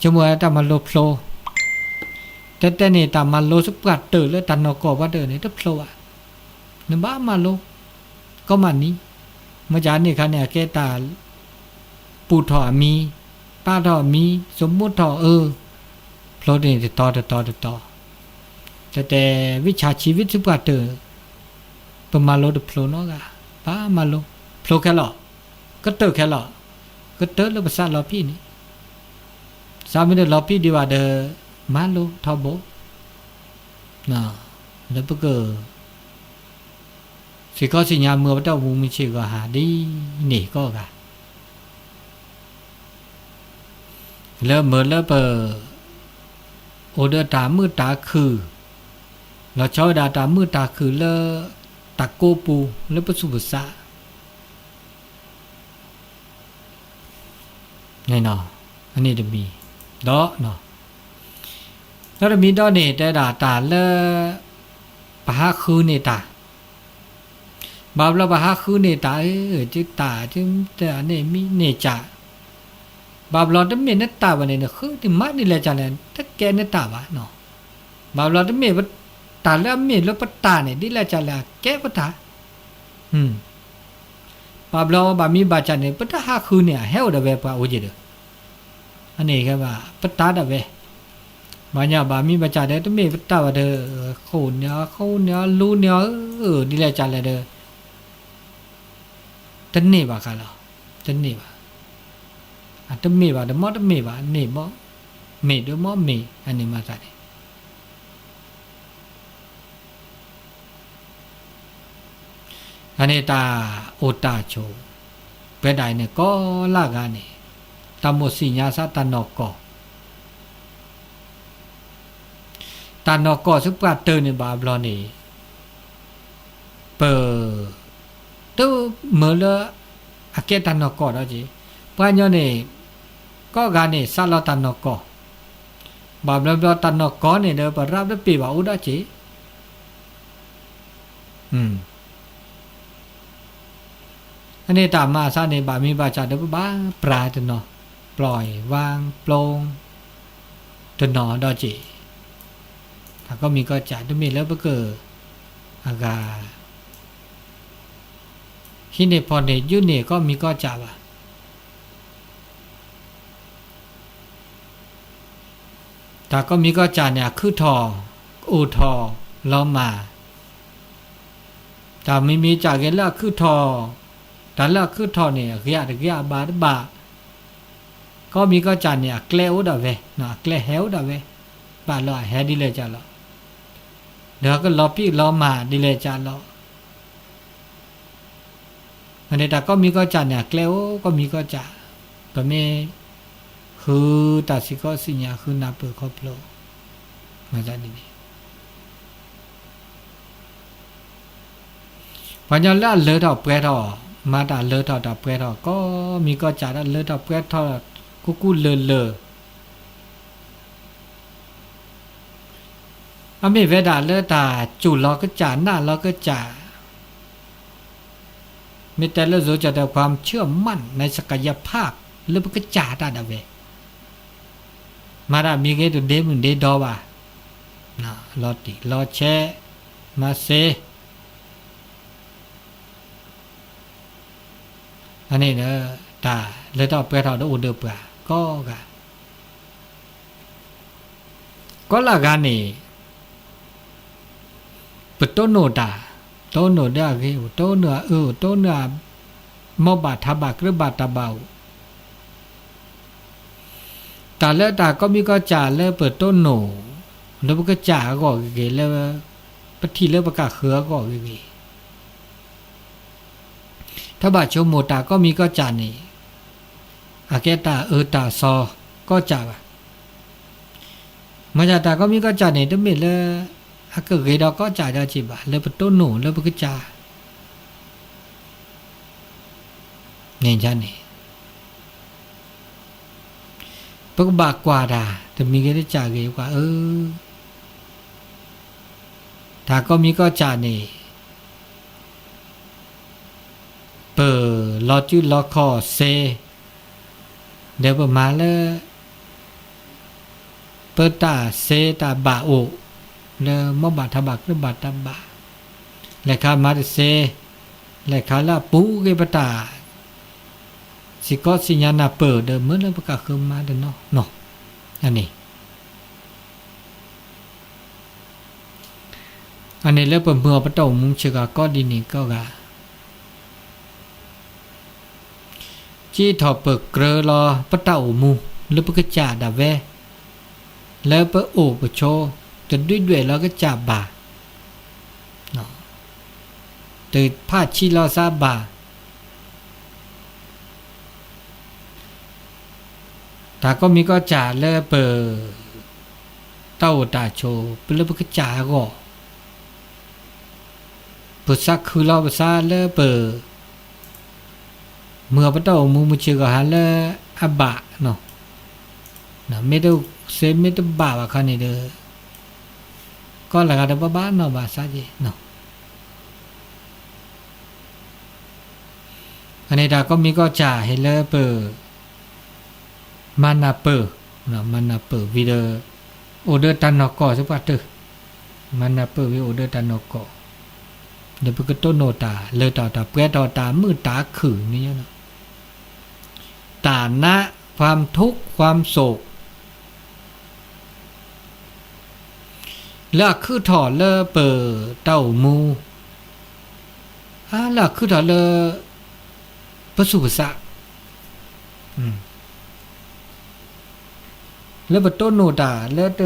ဆိကမိၣ်ဝဲတၢ်မၤလိဖျိ, တဲတဲန့ၣ် တၢ်မၤလိစပှၢ်တၢၢ်လၢတၢ်နီၢ်ကီၢ်ပှၤတၢၢ်န့ၣ် တဖျိဘၣ်, နဘၣ်မၤလိ ကိးမုၢ်နံၤ, မ့ၢ်ကန့ၣ်အခါန့ၣ် အကဲတၢ် ပူၣ်ထီၣ်အမံၤ, ပာ်ထီၣ်အမံၤ, စိာ်မူထီၣ်အၢ, ဖျိတန့ၣ်တတီၤတတီၤတတီၤ, တဲတဲ ဝံဆၣ်ဆံးဝံစပှၢ်တၢၢ်, ပမၤလိတဖျိနီတဂၤ, ဘၣ်မၤလိ, ဖျိခဲလီၤ, ကတၢၢ်ခဲလီၤ, ကတၢၢ်လၢပသးလီၤပံာ်န့ၣ်, သးမ့ၢ်တလီၤပံာ်ဒံးဘၣ်ဒီး မၤလိထီဘိ လၢပက စ့ၢ်ကီးစံၣ်ညါမုာ်ပတၢ်အိၣ်မူမုၢ်ဆ့ၣ်ဂီၤဟါဒ်န့ၣ်ကိးဂၤ, လၢမုာ်လၢပ အိၣ်ဒီးတၢ်မုာ်တၢ်ခုၣ်, လီၤဆီဝဲဒၣ်တၢ်မုာ်တၢ်ခုၣ်လၢ တၢ်ကိးပူၤ လၢပသူၣ်ပသး န့ၣ်, အန့ၣ်တမံၤ, ဒီး ဒီးတမံၤဒီးန့ၣ် တဲဒၣ်တၢ်လၢ ပဟးဃုန့ၢ်တၢ်, ဘၣ်ဘျီပဟးဃုန့ၢ်တၢ်, အၢ တၢ်န့ၣ်မံန့ၢ်ကၢ်, ဘၣ်ဘျီတမ့ၢ်နတၢ်ဘၣ်န့ၣ် နဃုန့ၢ်မးဒ်လဲၣ်ကၢ်လဲၣ် တကဲနတၢ်ဘၣ်, ဘၣ်ဘျီတမ့ၢ် တၢ်လၢအမ့ၢ်လၢပတၢ်န့ၣ် ဒ်လဲၣ်ကၢ်လဲၣ် အကဲပတၢ် ဘၣ်ဘျီဘၣ်မံဘၣ်ကၢ်န့ၣ် ပတဟးဃုန့ၢ် အဟဲအိၣ်ဒၣ်ဝဲပှၤအိၣ်က့ၤဒီး, အန့ၣ်ဘၣ် ပတၢ်ဒၣ်ဝဲ, ဘၣ်ညါဘၣ်မံဘၣ်ကၢ်ဒီး တမ့ၢ်ပတၢ်ဘၣ်ဒီး ဃုန့ၢ်အီၤ ဃုန့ၢ်အီၤ လူန့ၢ်အီၤ ဒ်လဲၣ်ကၢ်လဲၣ်ဒီး တန့ၢ်ဘၣ်ဃးလီၤ, တန့ၢ်ဘၣ်, အတမ့ၢ်ဘၣ်ဒီး မ့ၢ်တမ့ၢ်ဘၣ်န့ၣ်ဘၣ်, မ့ၢ်ဒီးမ့ၢ်မ့ၢ် အန့ၣ်မၤသးန့ၣ် အန့ၣ်တၢ်အိၣ်တၢ်ဆိး, ပဝဲဒၣ်အံၤန့ၣ် ကိးလၢဂၤန့ၣ် တၢ်မိၣ်သ့ၣ်ညါသးတၢ်နီၢ်ကီၢ်, တၢ်နီၢ်ကီၢ်ဆူပှၢ်တၢၢ်န့ၣ်ဘၣ်ဘျီန့ၣ် ပ တမုာ်လၢ အကဲတၢ်နီၢ်ကီၢ်ဒီးက့ၤ, ပှၤကညီန့ၣ် ကိးဂၤန့ၣ် စးလီၤတၢ်နီၢ်ကီၢ်, ဘၣ်ဘျီဘျီတၢ်နီၢ်ကီၢ်န့ၣ်ဒီး ပရၢပတပ့ၢ်ဘၣ်အိၣ်ဒီးက့ၤ အန့ၣ်တၢ်မၤအသးန့ၣ် ဘၣ်မံဘၣ်ကၢ်ဒီး ပဘၣ်ပြးတနီၤ, ပျီဝါပျီ တနီၤဒီးက့ၤ, တၢ်ကိးမံၤကိးကၢ် တမ့ၢ်လၢပက အဂၤ ဟံးန့ၢ်ဖီၣ်န့ၢ် ယုၢ်န့ၢ်ကိးမံၤကိးကၢ်ဘၣ်. တၢ်ကိးမံၤကိးကၢ်န့ၣ် အခုၣ်ထီၣ်, အိၣ်ထီၣ်, လီၤမၢ်, တၢ်မံၤမံၤကၢ်ဂ့ၤလၢအခုၣ်ထီၣ်, တၢ်လၢအခုၣ်ထီၣ်န့ၣ် အဂ့ၤတဂ့ၤ အဘၣ်တဘၣ်, ကိးမံၤကိးကၢ်န့ၣ် အကျဲအိၣ်ဒၣ်ဝဲ, အကျဲဟဲအိၣ်ဒၣ်ဝဲ, ဘၣ်လီၤအဟဲဒ်လဲၣ်ကၢ်လီၤ, ဒီးကလီၤပံာ်လီၤမၢ်ဒ်လဲၣ်ကၢ်လီၤ. အန့ၣ်တၢ်ကိးမံၤကိးကၢ်န့ၣ် အကျဲအိၣ်ကိးမံၤကိးကၢ်, ပမ့ၢ်ဃုတၢ်စ့ၢ်ကီးစံၣ်ညီၣ် ဃုနၢ်ပၢၢ်ခီဖျိ, မၤသးဒ်န့ၣ် ပှၤကညီလၢအလၢထီၣ်ပှဲၤထီၣ်, မၤတၢ်လၢထီၣ်တၢ်ပှဲၤထီၣ်, ကိးမံၤကိးကၢ်လၢအလၢထီၣ်ပှဲၤထီၣ်, ကူကူလၢာ်လၢာ်, အမ့ၢ်ဝဲဒၣ်လၢတၢ်စူၢ်လီၤကစၢ်နာ်လီၤကစၢ်, မ့ၢ်တဲလၢ ဇိုးကၠီၣ်တဲၣ် ความเชื่อมั่นในศักยภาพ လၢပကစၢ်တၢ်ဒၣ်ဝဲ, မၤတၢ်မံၤဂ့ၤ တဒ့မုၢ်ဒ့ဒီဘၣ်, လီၤတံၢ်လီၤဆဲး, မၤစ့ အန့ၣ်ဒီး တၢ်လၢတၢ်ပှဲၤထီၣ်ဒီးအိၣ်ဒီးပှၤကိးဂၤ, ကိးလၢဂၤန့ၣ် ပတိၢ်နီၣ်တၢ်, တိၢ်နီၣ်ဒီးအဂ့ၤအိၣ်, တိၢ်နီၣ်အအၢအိၣ်, တိၢ်နီၣ်အ မိၢ်ဘၣ်ထးဘၣ် ကြၢးဘၣ်တၢ်ဘၣ်အိၣ်, တၢ်လၢတၢ်ကိးမံၤကိးစၢ်လၢပတိၢ်နီၣ် လၢပကစၢ်အဂီၢ်ဂ့ၤဂ့ၤ, လၢပထံၣ်လၢပကဃၢၤအဂီၢ်ဂ့ၤဂ့ၤ, တဘၣ်ဆိကမိၣ်တၢ်ကိးမံၤကိးစၢ်န့ၣ် အကဲတၢ်အၢတၢ်သီကိးစၢ်ဘၣ်. မ့ၢ်ဒၣ်တၢ်ကိးမံၤကိးစၢ်န့ၣ် တမ့ၢ်လၢ အကဂ့ၤဒီးကိးစၢ်ဒီးစံးဘၣ် လၢပတိၢ်နီၣ်လၢပကစၢ် န့ၣ်န့ၣ် ပကဘၣ်ကွၢ်တၢ် တမံၤဂ့ၤတစၢ်ဂ့ၤ ပှၤအၢ, တၢ်ကိးမံၤကိးစၢ်န့ၣ် ပလီၤစုလီၤခီၣ်စ့, ဒီးပမၤလၢ ပတၢ်စ့တၢ်ဘၣ်အိၣ်, လၢမိၢ်ဘၣ်ထးဘၣ် ကြၢးဘၣ်တၢ်ဘၣ်, လဲၤခါမၤတစ့, လဲၤခါလၢအပူၤဂ့ၤပတၢ် စံးကီးစံးညါနၢ်ပၢၢ် ဒီးမ့ၢ်လၢပကဃၢၤမၤတနီၤနီၤ, အန့ၣ် အန့ၣ်လၢပမုာ်အီၤပတၢ်အိၣ်မူဆ့ကၤကိးဒ်န့ၣ်ကိးဂၤ, ကထီၣ်ပကြၢးလီၤပတၢ်အိၣ်မူ လၢပကစၢ်ဒၣ်ဝဲ, လၢပအိၣ်ပဆိး တဒုးဒွဲၣ်လီၤကစၢ်ဘၣ်, တဖးဆံးလီၤစၢ်ဘၣ် တၢ်ကိးမံၤကိးစၢ်လၢပ တၢ်အိၣ်တၢ်ဆိး ပလၢပကစၢ်အဂီၢ်, ပသးခုလီၤပသးလၢပ မုာ်အီၤပတၢ်အိၣ်မူမုာ်ဆ့ကၤဟးလၢအဘၣ်, မ့ၢ်တစ့မ့ၢ်တဘၣ်ဘၣ်ခီန့ၣ်ဒီး ကီလၢဂၤဒီးဘၣ်ဘၣ်နီၢ်ဘၣ်သးက့ၤနီၤ. အန့ၣ်တၢ်ကိးမံၤကိးစၢ်ဟ့ၣ်လၢပ မၤနၢ်ပၢၢ်, မၤနၢ်ပၢၢ်ဝံၤဒီး အိၣ်ဒီးတၢ်နီၢ်ကီၢ်သပှၢ်တၢၢ်, မၤနၢ်ပၢၢ်ဝံၤအိၣ်ဒီးတၢ်နီၢ်ကီၢ်, ဒီးပကတိၢ်နီၣ်တၢ်လၢတၢ်တၢ်ပှဲၤထီၣ်တၢ်မုာ်တၢ်ခုၣ်န့ၣ်, တၢ်နး ความทุกข์ ความโศก လၢအခုၣ်ထီၣ်လၢပတၢ်အိၣ်မူ, အါ လၢအခုၣ်ထီၣ်လၢ ပသူၣ်ပသး, လၢပတိၢ်နီၣ်တၢ်လၢတ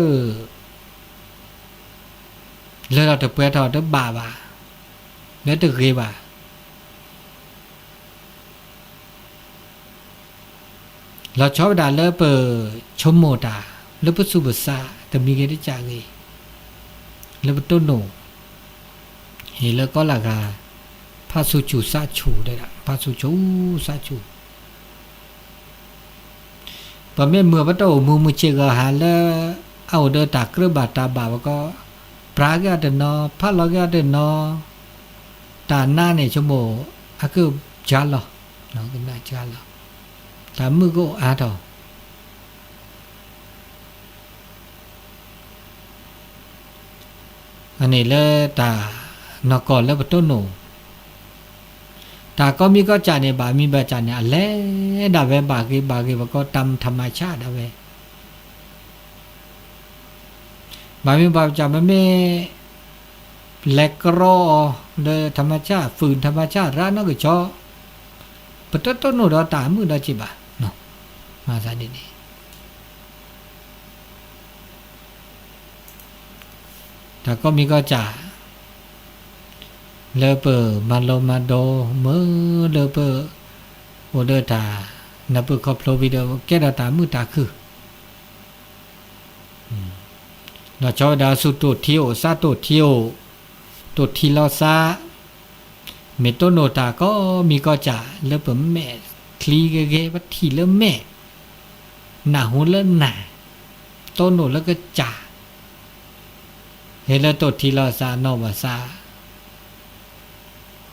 လၢလီၤတပှဲၤထီၣ်တဘၣ်ဘၣ်, လၢတဂ့ၤဘၣ် လီၤဆီဝဲဒၣ်လၢပဆိကမိၣ်တၢ် လၢပသူၣ်ပသး တမံၤဂ့ၤတစဲးဂ့ၤ, လၢပတိၢ်နီၣ် ဟ့ၣ်လၢကီလၢ်ဂၤ ဖးဆူၣ်ဆူၣ်သးဆူၣ်ဒဲဒၣ်, ဖးဆူၣ်ဆူၣ်သးဆူၣ် ပမ့ၢ်မုာ်ပတၢ်အိၣ်မူမုာ်ဆ့ၣ်ဂီၤဟးလၢ အအိၣ်ဒီးတၢ်ကြၢးဘၣ်တၢ်ဘၣ်ဘၣ်ကီ, ပြးက့ၤအီၤတနီၤ, ဖးလီၤက့ၤအီၤတနီၤ, တၢ်နါန့ၣ်ဆိကမိၣ် အကစၢ်လီၤ, ကနၣ်စှၤလီၤ, တၢ်မုာ်ကအိၣ်အါထီၣ် အန့ၣ်လၢတၢ်နီၢ်ကီၢ်လၢပတိၢ်နီၣ်, တၢ်ကိးမံၤကိးစဲးန့ၣ် ဘၣ်မံၤဘၣ်စဲးန့ၣ် အလဲၤဒၣ်ဝဲဘၣ်ဂ့ၤဘၣ်ဂ့ၤဘၣ်ကီ တၢ်မထမၤဆၣ်ဒၣ်ဝဲ, ဘၣ်မံၤဘၣ်စဲး မ့မ့ၢ် လဲၤကြီအီၤ လၢထမၤဆၣ် ဖုၣ်ထမၤဆၣ်ရါနီၢ်ကဆီ, ပတတိၢ်နီၣ်ဒီးတၢ်မုာ်ဒီးစံးဘၣ်, မၤသးဒ်န့ၣ် တၢ်ကိးမံၤကိးစဲး လၢပမၤလိမၤဒိး မ့ၢ်လၢပအိၣ်ဒီးတၢ်နၢ်ပၢၢ်ခီဖျိဝံၤဒီး ကဲထီၣ်တၢ်မုာ်တၢ်ခုၣ်, လီၤဆီဝဲဒၣ်ဆူတိၢ်ထံအိၣ် သးတိၢ်ထံအိၣ်, တိၢ်ထံလီၤသး, မ့ၢ်တိၢ်နီၣ်တၢ်ကိးမံၤကိးစဲး လၢပမဲာ်ချံဂ့ၤဂ့ၤ ပထံၣ်လၢမဲာ်, နၢ်ဟူလၢနၢ်, တိၢ်နီၣ်လၢကစၢ်, ဟ့ၣ်လၢတိၢ်ထံလီၤသးနီၢ်ဘၣ်သး,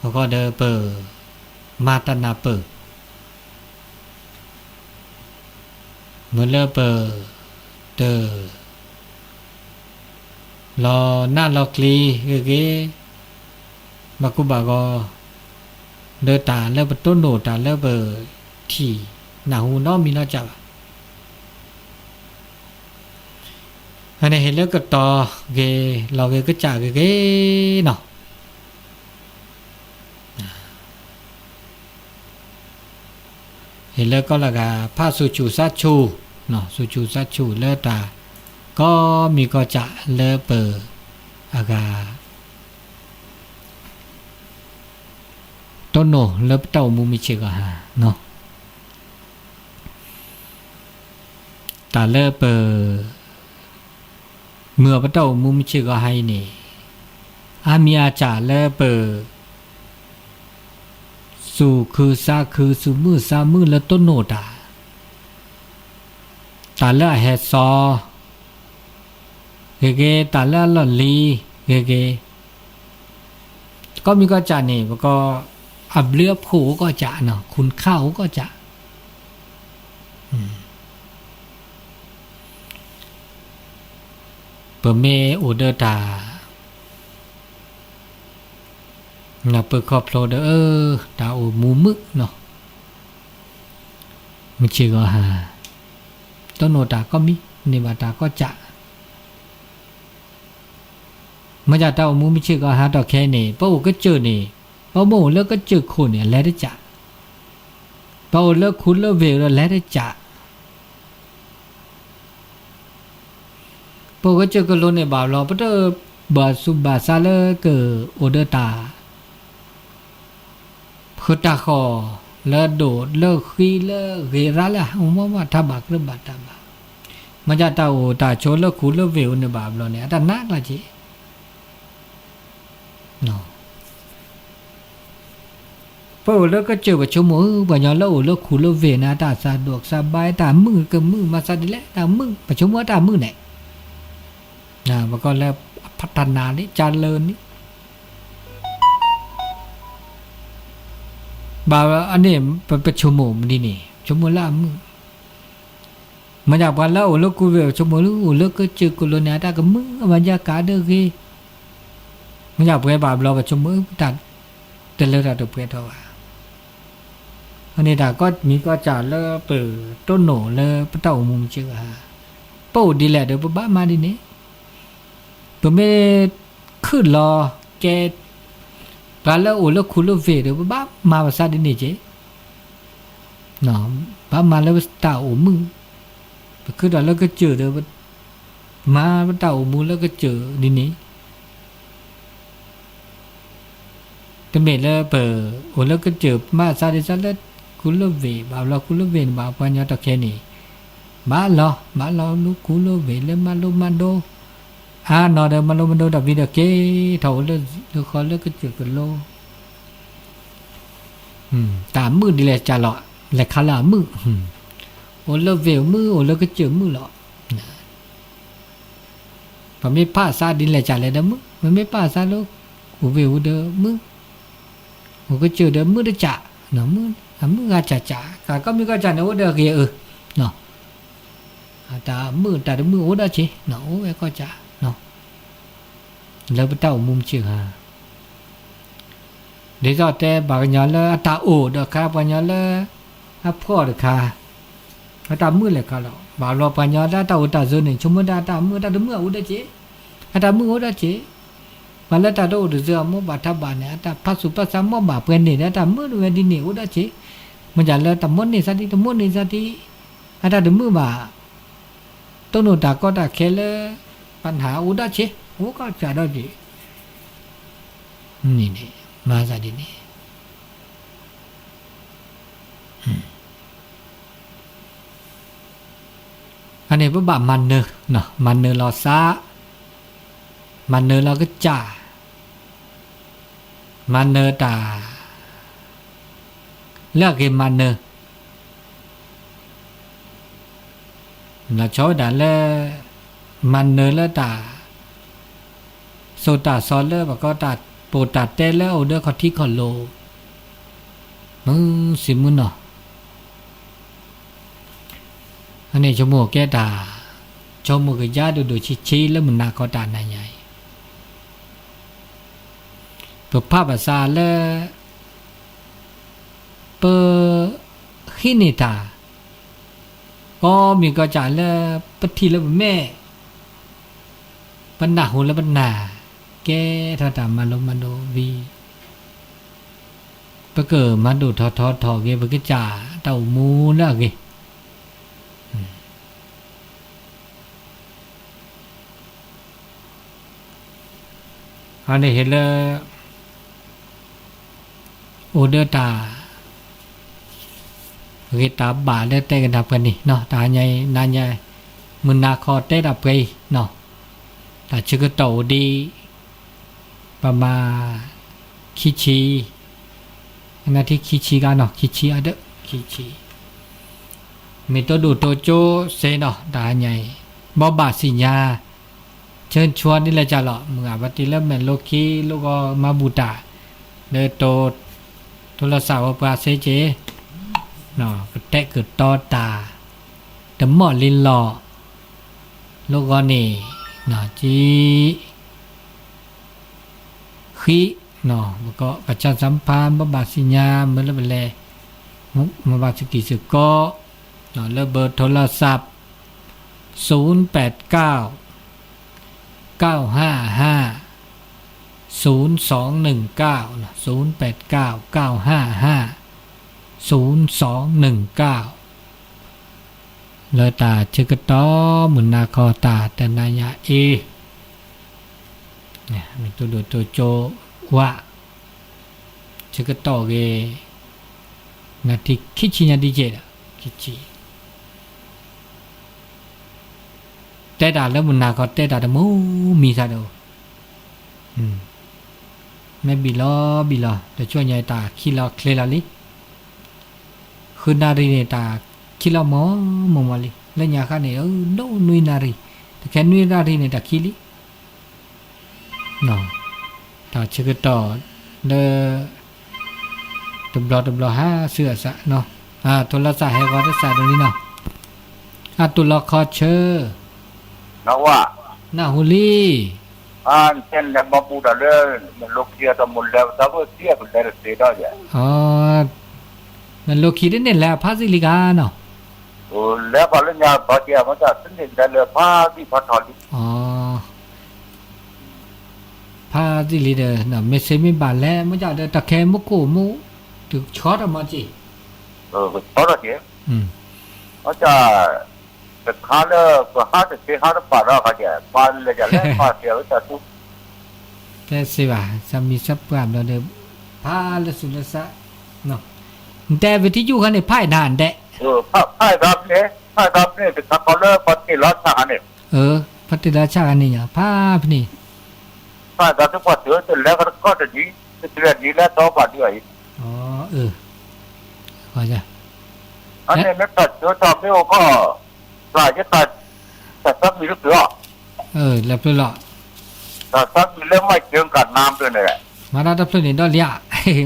အဃိဒီးပ မၤတၢ်နၢ်ပၢၢ် မ့ၢ်လၢပတ လီၤနၢ်လီၤကျံၤဂ့ၤဂ့ၤ, ဘၣ်ကူဘၣ်ဂီၤ, ဒီးတၢ်လၢပတိၢ်နီၣ်တၢ်လၢပထံၣ်နၢ်ဟူနီတမံၤနီတစဲးဘၣ်. အန့ၣ် ဟ့ၣ်လၢကတီၤဂ့ၤ လီၤဂ့ၤကစၢ်ဂ့ၤဂ့ၤနီၤ. ဟ့ၣ်လၢကီၢ်လၢဂၤ ဖးဆူၣ်ဆူၣ်ဆါဆူၣ်, ဆူၣ်ဆူၣ်ဆါဆူၣ်လၢတၢ် ကိးမံၤကိးကၢ်လၢပ အဂၤ တိၢ်နီၣ်လၢပတၢ်အိၣ်မူမုၢ်ဆ့ၣ်ဂီၤဟါနီၤ. တၢ်လၢပ မုၢ်အပတၢ်အိၣ်မူမုၢ်ဆ့ၣ်ဂီၤဟါအံၤန့ၣ် အါမံၤအါကၢ်လၢပ သူၣ်ခုသးခု သူၣ်မုာ်သးမုာ်လၢတိၢ်နီၣ်တၢ်, တၢ်လၢအဟဲစီ ဂ့ၤဂ့ၤ, တၢ်လၢအလီၢ်လံၤ ဂ့ၤဂ့ၤ, ကိးမံၤကိးကၢ်န့ၣ် ပကိး အဘျုးအဖှိၣ်အိၣ်ကိးကၢ်နီၤ, ခုၣ်ခါအိၣ်ကိးကၢ်. ပမ့ၢ်အိၣ်ဒီးတၢ် နၢ်ပၢၢ်ခီဖျိဒီး အၢ တၢ်အိၣ်မူမုာ်နီၤ, မုၢ်ဆ့ၣ်ဂီၤဟါ တိၢ်နီၣ်တၢ်ကိးမံၤ န့ၢ်ဘၣ်တၢ်ကိးကၢ်. မ့ၢ်ဒ်တၢ်အိၣ်မူမုၢ်ဆ့ၣ်ဂီၤဟါထီၣ်ခဲအံၤန့ၣ် ပအိၣ်ကစၢၢ်န့ၣ် ပမ့ၢ်အိၣ်လၢကစၢၢ်ခိၣ်န့ၣ် အလဲၤတကၢ်, ပအိၣ်လၢခူလၢဝ့ၢ်ဒီးလဲၤတကၢ်. ပအိၣ်ကစၢၢ်ကလိန့ၣ်ဘၣ်ဘျီ ပတဘၣ်သူၣ်ဘၣ်သးလၢကအိၣ်ဒီးတၢ် ဃုတၢ်ဃီၣ် လၢဒိၣ်လၢဃံလၢဂ့ၤရၣ်လၢ မ့ၢ်ဘၣ်ထးဘၣ်ကျၢၤဘၣ်တၢ်ဘၣ်. မ့ၢ်ဒ်တၢ်အိၣ်တၢ်ဆိးလၢခူလၢဝ့ၢ်အိၣ်န့ၣ်ဘၣ်ဘျီန့ၣ် အတၢ်နာ်ကျါက့ၤ ပအိၣ်လၢကစၢၢ် ပဆိကမိၣ် ပှၤကညီလၢအိၣ်လၢခူလၢဝ့ၢ်န့ၣ် အတၢ်သးဒိၣ်သးဘါ တၢ်မုာ်ကမုာ် မၤသးဒ်လဲၣ် တၢ်မုာ် ပဆိကမိၣ်တၢ်မုာ်န့ၣ် ပကိးလၢ ဖးထနၤန့ၣ် ကၢလၢာ်န့ၣ် ဘၣ်အန့ၣ် ပဆိကမိၣ်ဒ်န့ၣ် ဆိကမိၣ်လၢအမုာ် မ့ၢ်ဒ်ပှၤလၢအအိၣ်လၢခူဝ့ၢ် ပဆိကမိၣ်လၢအိၣ်လၢကစၢၢ်ကလိန့ၣ် အတၢ်ကမုာ် အမၤယါကၤဒၢဂ့ၤ မ့ၢ်ဒ်ပှဲၤဘၣ်ဘျီ ပဆိကမိၣ် တၢ်တလၢတၢ်တပှဲၤထီၣ်ဘၣ်. အန့ၣ်တၢ်ကိးမံၤကိးကၢ်လၢပတိၢ်နီၣ်လၢပတၢ်အိၣ်မူမုၢ်ဆ့ၣ်ဂီၤဟါ ပအိၣ်ဒ်လဲၣ်ဒီး ပဘၣ်မၤဒ်န့ၣ် ပမ့ၢ်ခုၣ်လီၤကဲ ပှၤလၢအအိၣ်လၢခူလၢဝ့ၢ်ဒီး ပဘၣ်မၤပသးဒ်န့ၣ်က့ၤ ဘၣ်မၤလၢပတၢ်အိၣ်မုာ် ပခုၣ်ဒီးလၢကစၢၢ်ဒီး မၤပတၢ်အိၣ်မူလၢကစၢၢ်ဒ်န့ၣ် တမ့ၢ်လၢပအိၣ်လၢကစၢၢ် မၤသးဒ်သိးလၢခူလၢဝ့ၢ် ဘၣ်ဘျီခူလၢဝ့ၢ်န့ၣ်ဘၣ် ပှၤကညီထီၣ်ခဲအံၤန့ၣ် ဘၣ်လီၤ ဘၣ်လီၤလၢခူလၢဝ့ၢ်လၢမၤလိမၤဒိ အါနီၤဒီးမၤလိမၤဒိ တၢ်ဘံဒီးက့ၤထီၣ်အိၣ်လၢဃီလၢကစၢၢ်ကလိ တၢ်မုာ်ဒ်လဲၣ်ကၢ်လီၤ လဲၤခါလၢအမုာ် အိၣ်လၢဝ့ၢ်မုာ် အိၣ်လၢကစၢၢ်မုာ်လီၤ ပမ့ၢ်ပာ်သးဒ်လဲၣ်ကၢ်လဲၣ်ဒီးမုာ် ပမ့ၢ်ပာ်သးလၢ အိၣ်ဝ့ၢ်အိၣ်ဒီးမုာ် အိၣ်ကစၢၢ်ဒီးမုာ်တကၢ် အမုာ်ဂၤကၢ်ကၢ် ကၢ်ကိးမံၤကိးကၢ်န့ၣ် အိၣ်ဒီးဂ့ၤအၢ တၢ်မုာ်တၢ်တမုာ်အိၣ်ဒီးက့ၤ အိၣ်ဝဲကိးကၢ် လၢပတၢ်အိၣ်မူမုၢ်ဆ့ၣ်ဂီၤ ဒ်သိးတဲပှၤကညီလၢအတၢ်အိၣ်ဒီးခါ ပှၤကညီလၢ အဖှီၣ်တခါ အတၢ်မုာ်လဲၤခါလီၤ ဘၣ်ဘျီပှၤကညီလၢအတၢ်အိၣ်တၢ်ဆိးန့ၣ် ဆိကမိၣ်ဒၣ်အတၢ်မုာ် အတၢ်တမုာ်အိၣ်ဒီးက့ၤ အတၢ်မုာ်အိၣ်ဒီးက့ၤ ပှၤလၢတၢ်တအိၣ်တဆိးအမိၢ်ဘၣ်ထးဘၣ်န့ၣ် အတၢ်ဖးသူၣ်ဖးသးမိၢ်ဘၣ်ပှဲၤန့ၣ်ဒီး အတၢ်မုာ်တဝဲဒ်န့ၣ်အိၣ်ဒီးက့ၤ မ့ၢ်ဒ်လၢတမိၣ်န့ၢ်သးဒံး တမိၣ်န့ၢ်သးဒံး အတၢ်တမုာ်ဘၣ် တိၢ်နီၣ်တၢ်ကီတၢ်ခဲလၢ ပနၢ်အိၣ်ဒီးက့ၤ အိၣ်ကီးကၢ်ဒီးက့ၤ န့ၣ် မၤသးဒ်န့ၣ် အန့ၣ်ပဘၣ်မၤနၢၤ မၤနၢၤလီၤသး မၤနၢၤလီၤကစၢ် မၤနၢၤတၢ် လၢအဂ့ၤမၤနၢၤ လီၤဆီဝဲဒၣ်လၢ မၤနၢၤလၢတၢ် သိၣ်တၢ်သီလၢပှၤကီတၢ်ပိာ်တၢ်တဲလၢအအိၣ်ဒီးခီၣ်ထံးခီၣ်လိၤ မုၢ်ဆ့ၣ်မုၢ်နီၤ အန့ၣ်ဆိကမိၣ်ကဲတၢ် ဆိကမိၣ်ကယါဒိၣ်ဒိၣ်ဆံးဆံးလၢမုၢ်နၤခီတၢ်နၤညါအံၤ ပဖးဘၣ်သးလၢ ပဟံးန့ၢ်တၢ် ကိးမံၤကိးကၢ်လၢပထံၣ်လၢပမဲာ်, ပနၢ်ဟူလၢပနၢ်, ကဲထီၣ်တၢ်မၤလိမၤဒိးဝံၤ, ပကမၤဒိၣ်ထီၣ်ထီထီၣ်က့ၤ ပကစၢ်တၢ်အိၣ်မူလၢအဂ့ၤ. အန့ၣ်ဟ့ၣ်လၢ အိၣ်ဒီးတၢ်ဂ့ၤတၢ်ဘၣ်လၢတဲကဒါပှဲၤန့ၣ်နီၤ, တဟါညါအံၤ နၤညါ မုၢ်နၤခီတဲဒၣ်ပှဲၤအံၤနီၤ, တၢ်ဆၢကတီၢ်အိၣ်ဒံး ပမၤ ခံဆံ, အနၢ်ထံခံဆံကနီၤ, ခံဆံအဒၢး ခံဆံ, မ့ၢ်တိဒိၣ်တိကၠိစ့ၢ်နီၤ, တဟါညါအံၤ ဘီဘၣ်စံၣ်ညါ ဆၢဆှီဒ်လဲၣ်ကၢ်လီၤ, မုၢ်ဂၤပှၤတ့လၢမဲာ်လိခံ လိၣ်ဂီၤမၤဘူၣ်တၢ် လၢတိ ထိလီၤစၢ်ဝဲပှၤစ့ၢ်ကီး, ကတဲာ်ကတီၤတၢ် တမီၣ်လံလီၤ, လိၣ်ဂီၤန့ၣ် က ဃံ, ပကီး ประชาสัมพันธ์ ဘီဘၣ်စံၣ်ညါ မ့ၢ်လၢပလဲၤ မၤဘၣ်စကံၢ်စ့ၢ်ကီး လၢ เบอร์โทรศัพท์ ศูนย์แปดเก้า เก้าห้าห้า ศูนย์สองหนึ่งเก้า ศูนย์แปดเก้า เก้าห้าห้า ศูนย์สองหนึ่งเก้า လၢတၢ်ဆၢကတီၢ်မုၢ်နၤခီတၢ်တနၤညါအံၤ, မ့ၢ်တိဒိၣ်တိကၠိဝဲ, ဆၢကတီၢ်ဂ့ၤ, နၢ်ထံခံဆံညါဒ်ကဲးဒီး ခံဆံ, တဲတၢ်လၢမုၢ်နၤခီတဲတၢ်တမုၢ်မံၤသးဒီး မ့ၢ်ဘံၣ်လီၤဘံၣ်လီၤ တဆိညါတၢ်ခံလီၤချ့လီၤလံ. ဃုနၣ်ရံၣ်န့ၣ် တၢ်ခံလီၤမီၢ်မီၢ်မီၢ်လံ. လၢညါခါန့ၣ် ဒိၣ်နွံနၣ်ရံၣ်, တခဲနွံနၣ်ရံၣ်န့ၣ် တၢ်ခံလံ. တၢ်ဆၢကတီၢ်လၢ တဘျီတဘျီဟးဆူအစး, ထိလီၤစၢ်ဟဲဂီၤတစးဒ်န့ၣ်နီၤ, အတိၢ်လီၤခီဆၢ နၢ်ဟူလံ. မဲာ်လိခံတန့ၢ်လဲၤအဖးစံၣ်လံဂၤနီၤ, ဖးစံၣ်လံဒီး မ့ၢ်စ့မ့ၢ်ဘၣ်လဲၤ မ့ၢ်ကဒီးတၢ်ခဲမူခိၣ်မူ တုၤဆီထီၣ်မီၤက့ၤ တခါလၢပဟးတသ့ဟးတပာ်ဒီးခါကဲ ပှၤလဲၤကလဲၤပာ်စံးဝဲတၢ်သူ, တဲစ့ဘၣ် စၢ်မံၤစၢ်ပှၢ်ဘျီဒီး ဖးလၢစူးလၢစး, နတဲဝံၤထံယူၢ်ခါန့ၣ် ဖးအံၤနၤနတဲ, ဖးအံၤဖးန့ၣ် တခါခီလၢပှၤတ့ၢ်လီၤဆၣ်ခါန့ၣ်, ပှၤတ့ၢ်လီၤဆၣ်ခါန့ၣ်ညါ ဖးဖဲန့ၣ် ဖးအံၤတၢ်သူပှၤတုၤတလဲၤကတကီၢ်တဒ်, တလဲၤဒ်လဲၣ်တီပှၤဒ်အံၤ, အန့ၣ်လၢတၢ်ဆၢကတီၢ်မ့ၢ်အိၣ်ခီ, တၢ်ယတၢ် တၢ်သးမံၤလၢပျၢၤ, လၢပျၢၤလီၤ, တၢ်သးမံၤလၢမၤစၢၤကနါပျၢၤန့ၣ်, မၤတၢ်တဖျၢၣ်န့ၣ်ဒီးလံဧါ,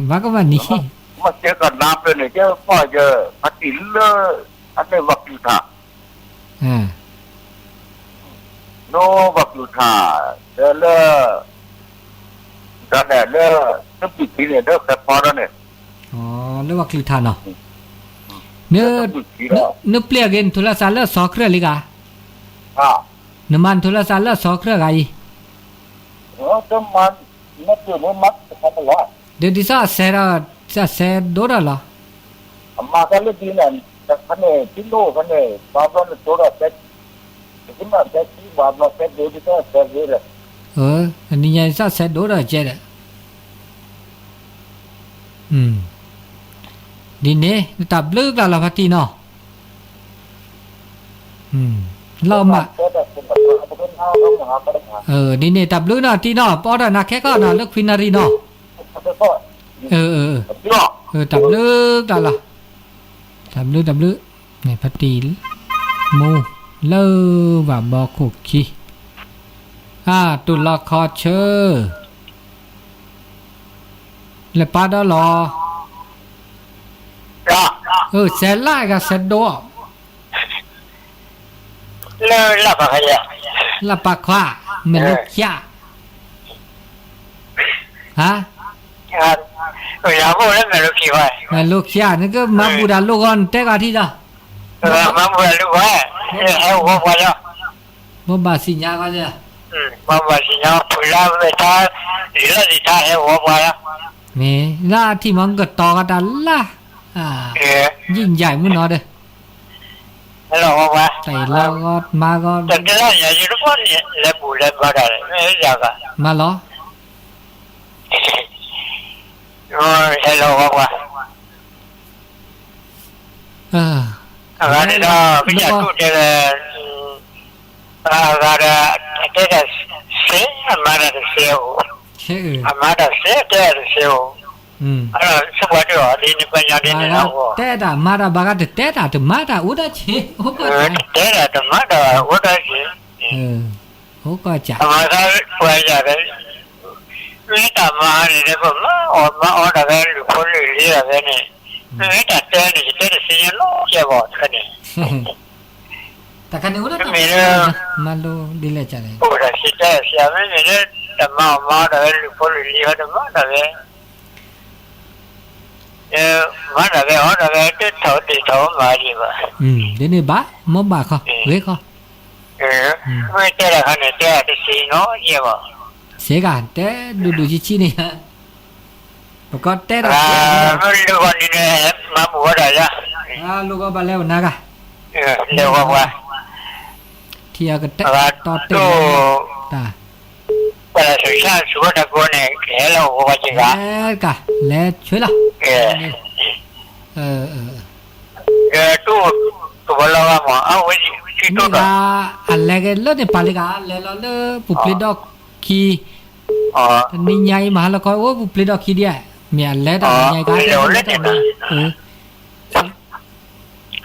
မၤကမၣ်နံၤ, မၤစၢၤကနါပျၢၤန့ၣ် ယပှၤယ ဖါတံၢ်လၢ အန့ၣ်ဝၤကျုၤထၣ် လၢဝၤကျုၤထၣ် လၢ လၢ ဒ်လဲၣ်လၢ နဘုၣ်ခံန့ၣ် လၢဃဲဖီဒီးန့ၣ်, လၢဝၤကျုၤထၣ်နီၤ, နပျဲၢ်အဂ့ၤ နထိလီၤစၢ်လၢအစီၤကြၢၢ်လံဂၤ, နမၤနထိလီၤစၢ်လၢအစီၤကြၢၢ်ဂၤအံၤ, ဒီးဒ်သိးအစဲးဒီး အစဲးဒိၣ်ဒီးလီၤ, အမၤသးလၢဒ်န့ၣ် တခါန့ၣ် ထံလိၣ်ခါန့ၣ် ဘၣ်ဘျီနတိဒီး တကနၣ်တဲထံဘၣ်ဘျီတဲဒိၣ်ဒ်သိးအစဲးဒိၣ်ဒီး, နံၤညါအံၤစးစဲးဒိၣ်ဒီးကဲဒီး, ဒ်န့ၣ် နတၢ်ဘျုးကျါလီၤဖါတံၢ်နီၤ, လီၤမး, ဒ်န့ၣ် တၢ်ဘျုးနီၤတံၢ်နီၤ ပအီၣ်ဒီးနၤခဲကီၢ်နီၤ လၢခွံနၣ်ရံၣ်နီၤ, တၢ်ဘျုးကျါလီၤ, တၢ်ဘျုးတၢ်ဘျုး, ဖါတံၢ် မူ လၢဘၣ်ဘီခိၣ်ခံ, အတိၢ်လီၤခီဆၢ လဲၤပာ်ဒီးလီၤ, စဲးလၢ်ဂၤစဲးဒိၣ်, လၢလၢ်ပာ်ခွါ, မဲာ်လိခံ, ဟါ, အိၣ်လၢမဲာ်လိခံ, မဲာ်လိခံဧါ, နကမၤဘူၣ်တၢ်လိၣ်ဂီၢ် နတဲဂီၤထံဒီး, မၤဘူၣ်တၢ်လိၣ်ဂီၢ်, ဟဲအိၣ်ဂီၢ်ပှၤလီၤ, ဘိးဘၣ်စံၣ်ညါဂီၢ်, ဘိးဘၣ်စံၣ်ညါဖုလၢဝဲထါ, လၢသ့ၣ်ထါဟဲအိၣ်ဂီၢ်ပှၤလီၤ, မ့ၢ်လၢအထံၣ်မ့ၢ်ကတီၤကတၢ်လၢ်, ယံာ်ယံာ်မုၢ်နီၤဒီး ဟဲလီၤဂီၢ်ပှၤ, တၢ်အံၤလီၤဂီၢ်မါဂီၢ်, တၢ်တဲလၢညါယတဘီန့ၣ် လဲၤဘူၣ်လဲၤဘါတၢ်လဲၣ် မ့ၢ်ယၤဂၤ, မၤလီၤ, ဟဲလီၤဂီၢ်ပှၤ, အဂၤန့ၣ်ဒီး ကစၢ်တူၢ်တဲလၢ အဂၤဒီး အတဲတၢ်စဲ အမၤတၢ်တစဲအိၣ်, အမၤတၢ်စဲ အတဲတၢ်တစဲအိၣ်, အဒီးစပှၤတအီၤဒ်န့ၣ်ပှၤညီဒ်န့ၣ်လီၤ, တဲတၢ်မၤတၢ်ဘၣ်ဂၤ တတဲတၢ်တမၤတၢ်အိၣ်ဒီးက့ၤ, တတဲတၢ်တမၤတၢ်အိၣ်ဒီးက့ၤ, အိၣ်ကီၢ်စး, အမၤသးပှၤယၤဒီး မ့ၢ်တၢ်မၤန့ၣ် ပမၤအီၣ်တၢ်ဖဲလုၢ်ဖိလုၢ်လံၤတၢ်ဖဲန့ၣ်, မ့ၢ်တၢ်တဲန့ၣ် ယတဲတသ့ညီလီၤယဲၢ်ဘၣ်တခါန့ၣ်, တၢ်ခါန့ၣ်အိၣ်လၢတၢ်မ့ၢ်လၢ မၤလိဒ်လဲၣ်ကလဲၣ်, အိၣ်တၢ်စံးတဲစံး မ့မ့ၢ်လၢ တမၤအီၣ်မၤအီၣ်တၢ်ဖဲလုၢ်ဖိလုၢ်လံၤ တမၤတၢ်ဖဲ မၤတၢ်ဖဲအီၣ်တၢ်ဖဲ တထီၣ်ဒ့ၣ်ထီၣ်မၤဒံးဘၣ်, ဒ်န့ၣ်ဘၣ် မိၢ်ဘၣ်ခီ ဂ့ၤခီ, မ့ၢ်တဲတၢ်ခါန့ၣ် တဲတသ့ညီယဲၢ်ဘၣ်, စ့ကၤ တဲဒူၣ်ဒူၣ်ဆံးဆံးန့ၣ်, ပကီၢ်တဲတၢ်တဲ, မ့ၢ်လိၣ်ဂီၢ်န့ၣ် မၤဘူၣ်ဝဲဒၣ်ယၤ, လိၣ်ဂီၢ်ဘၣ်လဲၤဝဲနၤဂၤ, လဲၤဝဲပှၤ, ထံအကတဲ, တီတဲ, တၢ်, ပှၤလၢဆၢဆၢဆူဝဲတၢ်ကိးန့ၣ် ကဟဲလီၤဂီၢ်ပှၤက့ၤဂၤ, ကၤ, လဲၤဆွဲလီၤ, ကတူၢ်, ကဘီလီၤဂၤမး အဝဲ, မ့ၢ်ဂၤ, အလဲၤက့ၤလၢန့ၣ်ပာ်လံဂၤ လဲၤလီၤလၢပူၤပျ့ၤဒီခံ တနံၤညါအံၤ မဟါလီၤခီ အိၣ်ပူၤပျ့ၤဒီခံဒံးဧါ, မ့ၢ်အလဲၤတၢ်တနံၤညါအံၤ က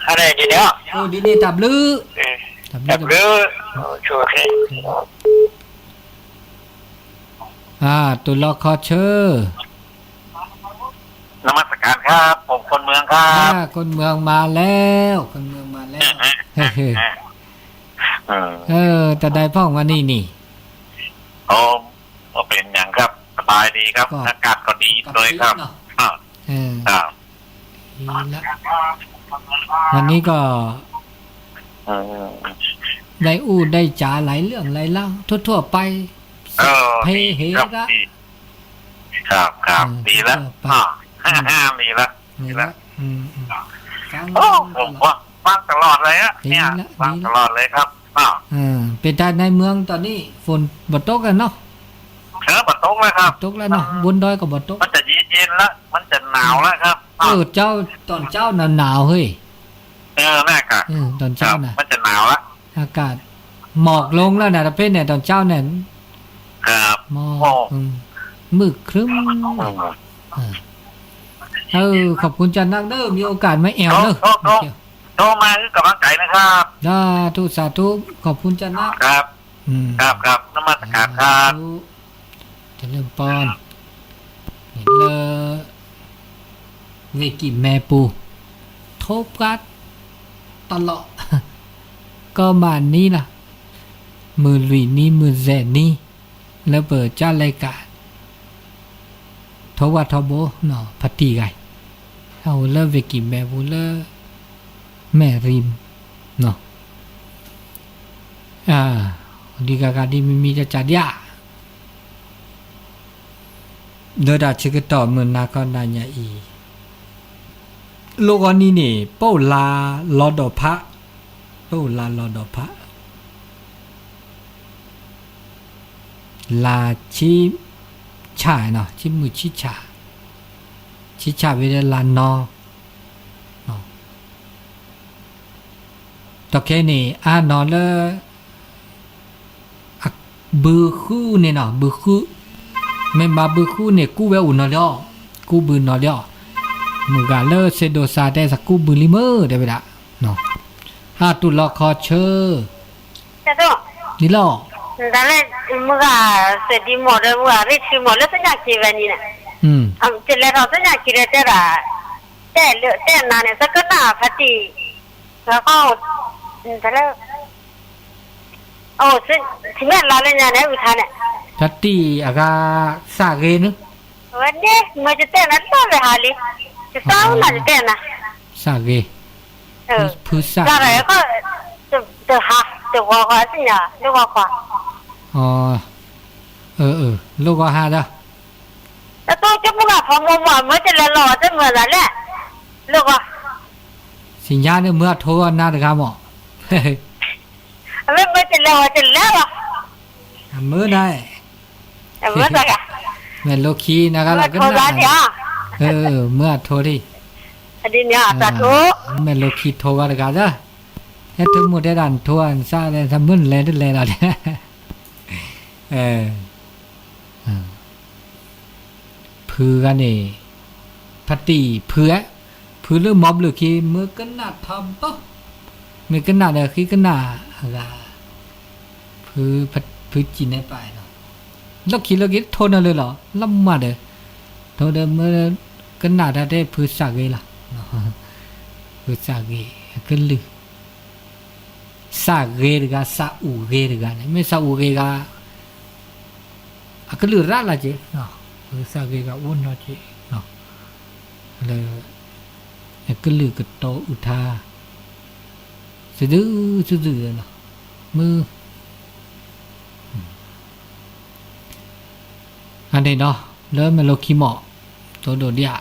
ဟဲလၢန့ၣ်, ဒ်န့ၣ် တၢ်ဘျုး, တၢ်ဘျုး, တူၢ်လီၤခီဆၢ, นมัสการครับ ผมคนเมืองครับ คนเมืองมาแล้ว คนเมืองมาแล้ว, เออ ตะไดพ่องวันนี้นี่ โอ้ ก็เป็นอย่างครับ สบายดีครับ อากาศก็ดีด้วยครับ เออ ครับ ดีละ วันนี้ก็ เออ ได้อู้ได้จ๋าหลายเรื่องหลายเล่า ทั่วๆ ไป เออ สัพเพเหระ ดีครับ ครับ ครับ เออ ดีละ ทั่วๆ ไป อ่า อืม ดีละ ดีละ ดีละ อืม อืม ฟัง โอ้ ผมว่า ฟังตลอดเลยอะ เนี่ย ดีละ ฟัง ดีละ ตลอดเลยครับ อ่า เออ เป็นไงในเมืองตอนนี้ ฝนบ่ตกแล้วเนาะ เออ บ่ตกแล้วครับ บ่ตกแล้วเนาะ มัน บนดอยก็บ่ตก มันจะเย็นๆ แล้ว มันจะหนาวแล้วครับ เออ เจ้า ตอนเช้าหนาวๆ เฮ้ย เออ น่ะค่ะ เออ ตอนเช้าน่ะ ครับ มันจะหนาวละ อากาศ หมอกลงแล้วน่ะ ประเภทเนี่ย ตอนเช้าเนี่ย ครับ หมอก โอ้ อืม มืดครึ้ม อืม เออ เออ ขอบคุณอาจารย์นักเด้อ มีโอกาสมาแอวเด้อ โทร โทร โทร โทรมาให้กำลังใจนะครับ สาธุ สาธุ ขอบคุณอาจารย์นัก ครับ อืม ครับ ครับ นมัสการครับ สาธุ เจริญพร လၢ ဝ့ၢ်ကံၢ်မဲပူၤ ထိပှၢ်တလီၢ် ကီၢ်မးနံၤလီၤ မုၢ်လွံၢ်နံၤ မုၢ်စဲးနံၤ လၢပကၢ်လဲၤကး ထိဝၣ်ထီဘိ ဖါတံၢ်ဂၤ အအိၣ်လၢဝ့ၢ်ကံၢ်မဲပူၤလၢ မဲၢ်ရံၤ ဒ်ဂၤဂၤဒ်မံၤမံၤကၢ်ကၢ်ဒံးဧါ လၢတၢ်ဆၢကတီၢ်မုၢ်နၤခီနၤညါအံၤ လိၣ်ဂီၢ်နံၤန့ၣ် ပအိၣ်လါလီၤဒီးဖး ပအိၣ်လါလီၤဒီးဖး လါဆံဆၣ်နီၤ ဆံမုၢ်ဆံဆၣ် ဆံဆၣ်ဝံၤဒီးလါနီၤ ဒီးခဲအံၤန့ၣ် အါနီၤလၢ အဘုဃုန့ၣ်နီၤ ဘုဃု မ့ၢ်မၤဘုဃုန့ၣ် ကူဝဲအိၣ်နီၤလီၤ ကူဘုနီၤလီၤ မုၢ်ဂၤလၢစ့ဒိးစးတဲသးကူဘုလံမ့ၢ်တဲဝဲဒၣ် ဟးတူၢ်လီၤခီဆၢ ဒ်လီၤ မုၢ်ဂၤစဲးဒံမီၢ်ဒီးမုၢ်ဂၤရ့ၣ်ထံမီၢ်လၢသ့ၣ်ညါက့ၤဝဲန့ၣ် ကလဲၤထီၣ်သ့ၣ်ညါက့ၤဒီးတဲဒၣ် တဲလၢတဲနၤန့ၣ် သကနၣ်ဖါတံၢ် တၢ်လၢ အိၣ် ထံၣ်မဲာ်လါလၢညါန့ၣ် ဝံထါန့ၣ် ဖါတံၢ်အဂၤ သးဂ့ၤနုၢ် ဝဲဒၣ် မ့ၢ်တတဲနၤတၢ်လၢဟါလံ, တစၢ်နၤတတဲနၤ, စၢ်ဂ့ၤ, ဖုစၢ်ဂ့ၤ, တဟါ, တဝီဃီစ့ၢ်ညါ, လၢဂီၤခွါ, လိၣ်ဂီၤဟါဒီး, တၢ်တိၢ်ကၠိပူၤဂၤဖီမိၢ်မး မ့ၢ်တလဲၤလီၤဝဲတမုာ်သးလဲၣ်, လိၣ်ဂီၤ, စံညါန့ၣ်မ့ၢ်အထိဂီၤနၤတဂၤမး, အမ့ၢ်မ့ၢ်တလဲၤဝဲတလဲၤလီၤ, အမ့ၢ်ဒၣ် မဲာ်လိခံနဂၤလီၤကနၣ်, မ့ၢ်အထိဒံး, မဲာ်လိခံထိဂၤတဂၤဒီး, ဟဲထၢမူတဲဒၣ်နထိဂၤနစၢ်လဲၣ် မ့ၢ်နလဲၤတလဲၤလီၤ, ဖုဂၤန့ၣ်, ဖါတံၢ်ဖုဧါ, ဖုလၢမီဘျုးခံ မ့ၢ်ကနၣ်ထီဘိ, မ့ၢ်ကနၣ်ဒီးဃံကနၣ်အဂၤ, ဖု, ဖုစံးန့ၢ်ပာ်နီၤ, လီၢ်ခံလၢက့ၤထိနၤလၢလီၤ လီၤမၢ်ဒီး, ထိဒီးမ့ၢ်ကနၣ်တၢ်တဲဖုစၢ်ဂ့ၤလီၤ, ဖုစၢ်ဂ့ၤ အကလုၢ်, စၢ်ဂ့ၤတဂၤ စၢ်အူဂ့ၤတဂၤန့ၣ် မ့ၢ်စၢ်အူဂ့ၤဂၤ အကလုၢ်ရၣ်လၢက့ၤ, စၢ်ဂ့ၤဂၤအိၣ်နီတက့ၢ်, လၢ, အကလုၢ်ကတိၤအုၣ်ထါ, စဒု, စဒုလီၤ, မုၢ်, အန့ၣ်ဒီး, လၢမဲာ်လိခံမး, တိဒိၣ်ဒံးဧါ,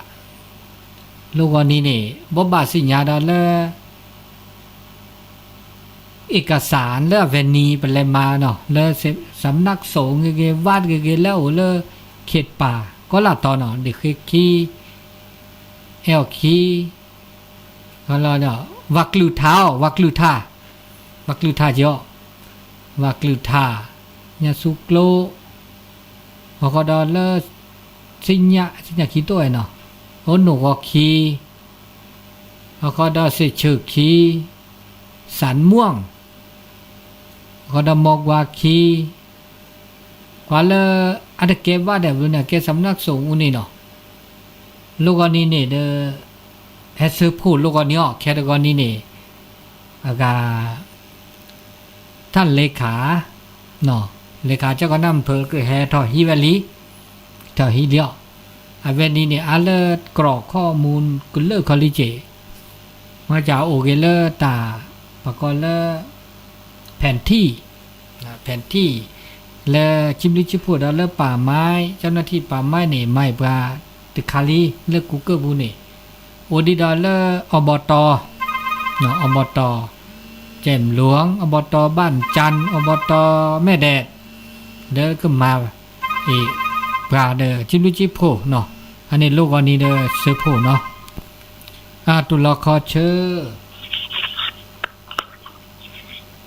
လိၣ်ဂီၤနံၤန့ၣ် ဘိးဘၣ်စံၣ်ညါဒီးလၢ เอกสาร လၢအဝဲနံၤ ပလဲၤမၤနီၤ လၢ สำนักสงฆ์ ဂ့ၤဂ့ၤ วัด ဂ့ၤဂ့ၤ လၢအအိၣ်လၢ เขตป่า ကီးလၢ်တီနီၤ ဒ့ၣ်ဃ့ခံ, အဲၣ်အီၤခံ, ဝၤကလုၢ်ထါအီၤ ဝၤကလုၢ်ထါ, ဝၤကလုၢ်ထါက့ၤအီၤ, ဝၤကလုၢ်ထါ, ညၣ်ဆူကျိ, အဃိဒီးလၢ စံၣ်ညါ, စံၣ်ညါခံတိၣ်ဝဲနီၤ, အိၣ်နိၣ်ဂီၤခံ, အဃိဒီးစ့ၣ်ဆၢၣ်ခံ, စၣ်မွင်ၣ်, အဃိဒီးမီၢ်ကွၢ်ခံ, ကွၢ်လၢ အတကဲဘၣ်ဒဲးဘျုးန့ၣ် ကဲ สำนักสงฆ์ အူန့ၣ်နီၤ, လိၣ်ဂီၤနံၤန့ၣ်ဒီး ဟဲစၢဖှိၣ်လိၣ်ဂီၤနံၤအီၤ ခဲတဂီၤနံၤန့ၣ်, အဂၤ တၢ်လဲၤခး, လဲၤခးကၠီကနၣ်ဖၢကဟဲထီၣ်ဟံးဝဲလံ, ထီၣ်ဟံးလံအီၤ, အဝဲနံၤန့ၣ် အါလၢကြီၢ်ခီၣ်မူကလၢၢ်ခီလံက့ၤ, မ့ၢ်ကအိၣ်ဂ့ၤလၢတၢ်, ပကိးလၢ แผนที่, แผนที่, လၢ ကၠံဘျုးကၠံဖှိၣ်ဒီးလၢ ป่าไม้, เจ้าหน้าที่ป่าไม้ န့ၣ် မၤပှၤတခါလံ လၢကူကၢၢ်ပူၤန့ၣ်, အိၣ်ဒံးဒီးလၢ อบต, อบต แจ่มหลวง, อบต บ้านจันทน์, อบต แม่แดด, လၢကမၤ အံၤ, ပှၤဒီး ကၠံဘျုးကၠံဖှိၣ်နီၤ, အန့ၣ်လိၣ်ဂီၤနံၤဒီးစၢဖှိၣ်နီၤ, အတူၢ်လီၤခီဆၢ,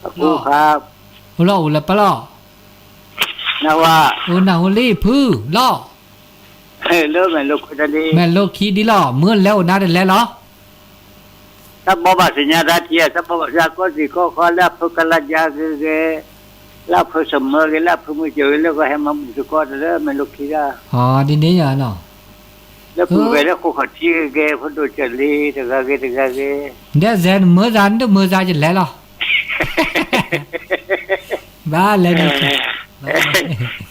အိၣ်လီၤအိၣ်လၢပလီၢ်, အိၣ်နၢ်ဟူလံဖုလီၢ်, မဲာ်လိခံဒံးလီၤ မ့ၢ်လဲၤအိၣ်နၤတလဲၤလီၤ တၢ်ဘိးဘၣ်သ့ၣ်ညါတၢ်ထံၣ် တၢ်ဘိးဘၣ်သ့ၣ်ညါကီၢ်စ့ၢ်ကီးဃီ လၢအဖုကလါယါဂ့ၤဂ့ၤ, လၢအဖုစမၢဂ့ၤ လၢအဖုမုၢ်စၢၤဂ့ၤ လၢကဟဲမၤဘူၣ်စ့ၢ်ကီးတလၢမဲာ်လိခံဒၣ်, ဒ်န့ၣ်ယၤနီၤ, လၢပူၤဂ့ၤ လၢဃိာ်ခီၣ်ထံးဂ့ၤဂ့ၤ ဖိဒိၣ်ကၢၢ်လံ တဂၤဂ့ၤတဂၤဂ့ၤ, ဒ်စဲးနမၢသး နတမၢသးယလဲၤလီၤ, ဘၣ်လဲၤန့ၣ်,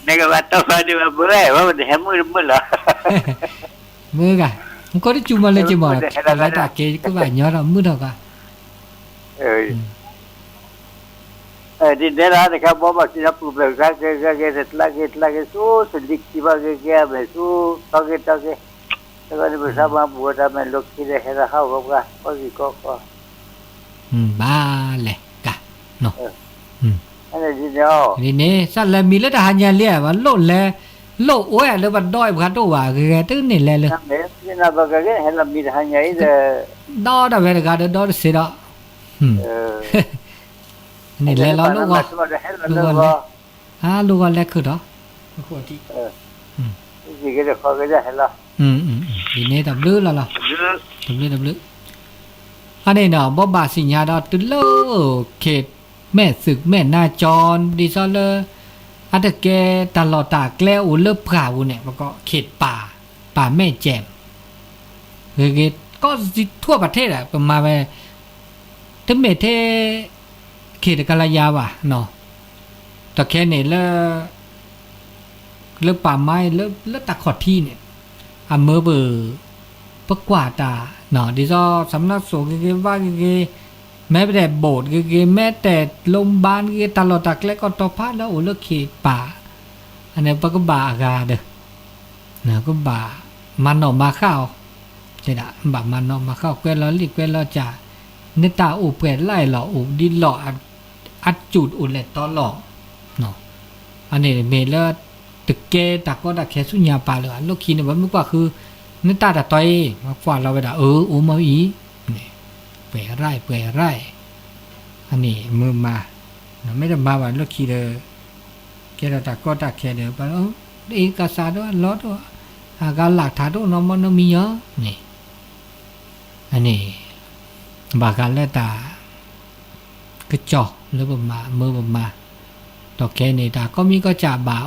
နကဘၣ်တီၢ်ဃီဒ်ဘၣ်မုၢ်ဝဲ ဝဲပတဟဲမုၢ်တမုၢ်လီၤ မုၢ်ဂၤ, မူခိၣ်တစူၤမးလၢက့ၤမး, လၢတၢ်က့ၤကဘၣ်ညီထီၣ်မုၢ်ထီၣ်ကါ, ဒ်န့ၣ်လီၤ တခါဘိးဘၣ်စံးလၢပူၤဘျၢၣ်ဂ့ၤဂ့ၤဂ့ၤ တကျါဂ့ၤကျါဂ့ၤ ဆူစလံခံဘၣ်ဂ့ၤဂ့ၤ အမဲာ်ဆူ တီဂ့ၤတီဂ့ၤ, တဂၤန့ၣ်ပသးမၤဘူၣ်ဝဲတၢ်မဲာ်လိခံဒီး ဟဲလီၤဟးဂီၤပှၤ ကီၢ်စ့ၢ်ကီးဃီ ဘၣ်လဲၤကါ, ဒ်န့ၣ် စၢ်လဲၤမံၤလၢတဟါညါလံဧါ ဘၣ်လိၣ်လဲၤ, လိၣ်အိၣ်လၢပဒီအံၤပှၤဒိၣ်ဘၣ်ဂ့ၤဂ့ၤ တန့ၢ်လဲၤလၢ, ဟဲလီၤမံၤတဟါညါအံၤဒီး, ဒီဒၣ်ဝဲတဂၤဒီးဒီတစ့ဒီး, န့ၣ်လဲၤလီၤလိၣ်ဂီၤ, လိၣ်ဂီၤလဲၤ, အါလိၣ်ဂီၤလဲၤခုၣ်ထီၣ်, ဒ်န့ၣ်တဘျုးလီၤလီၤ, တဘျုးတဘျုး, အန့ၣ်နီၤ ဘိးဘၣ်စံးညါဒီးတုၤလၢ ခ့ၣ်မဲာ်သုးမဲာ်နါကၠီ ဒ်သိးလၢ အတကဲတၢ်လီၢ်တၢ်ကျဲအိၣ်လၢပှၢ်ပူၤန့ၣ် ပကိးခ့ၣ်ပၢ်, ပၢ်မဲာ်ကဲး, ဂ့ၤဂ့ၤ ကီၢ်စံးထူၣ်ပထ့ဒီး ပမၤဝဲ တမ့ၢ်ထဲ ခ့ၣ်တကလးယၤဘၣ်နီၤ, တခဲန့ၣ်လၢ လၢပၢ်မါလၢ လၢတၢ်ခီၣ်ထံးန့ၣ် အမၢပ ပကွၢ်တၢ် ဒ်သိး สำนักสงฆ์ ဂ့ၤဂ့ၤ ဝၣ်ဂ့ၤဂ့ၤ, แม้แต่โบสถ์ ဂ့ၤဂ့ၤ, แม้แต่โรงพยาบาล ဂ့ၤဂ့ၤ, တၢ်လီၢ်တၢ်ကျဲကီၢ်တီဖးလၢအိၣ်လၢခံပၤ, အန့ၣ် ပကဘၣ်အဂၤဒီး ကဘၣ်မၤနီၣ်မၤဃၣ်အီၤ, တဲဒၣ် ဘၣ်မၤနီၣ်မၤဃၣ် ကွဲးလီၤလံာ်ကွဲးလီၤစၢ်, နတၢ်အိၣ်ပှဲၤလၢ်လီၤ အိၣ်ဒ်လီၢ် အစူၣ်အိၣ်လဲၤတီလီၤ, အန့ၣ်မ့ၢ်လၢ တကဲတၢ်ကီတၢ်ခဲဆူညါပာ်လၢၤဘၣ်. လီၢ်ခံန့ၣ် ပမ့ၢ်ကွၢ်ဃု နတၢ်တတီၤအံၤ မၤကွၢ်လီၤဝဲဒၣ် အၢ အိၣ်မ့ၢ်အံၤ, ပှဲၤရၢၢ် ပှဲၤရၢၢ်, အန့ၣ်မ့ၢ်မၤ, မ့ၢ်တမၤဘၣ်လီၢ်ခံဒီး ကဲထီၣ်တၢ်ကီတၢ်ခဲဒီး ပှၤ အ့ ကစးဒိၣ်လီၤဒိၣ်, အဂၤလၢ်ထးဒိၣ်နီၢ်မီၢ်နီၢ်မံၤညီန့ၣ်, အန့ၣ် ဘၣ်ဃးလၢတၢ် ကစီၤလၢပမၤ မၢပမၤ, ဒီးခဲအံၤန့ၣ် တၢ်ကီမံကီၢ်စၢ်ဘၣ်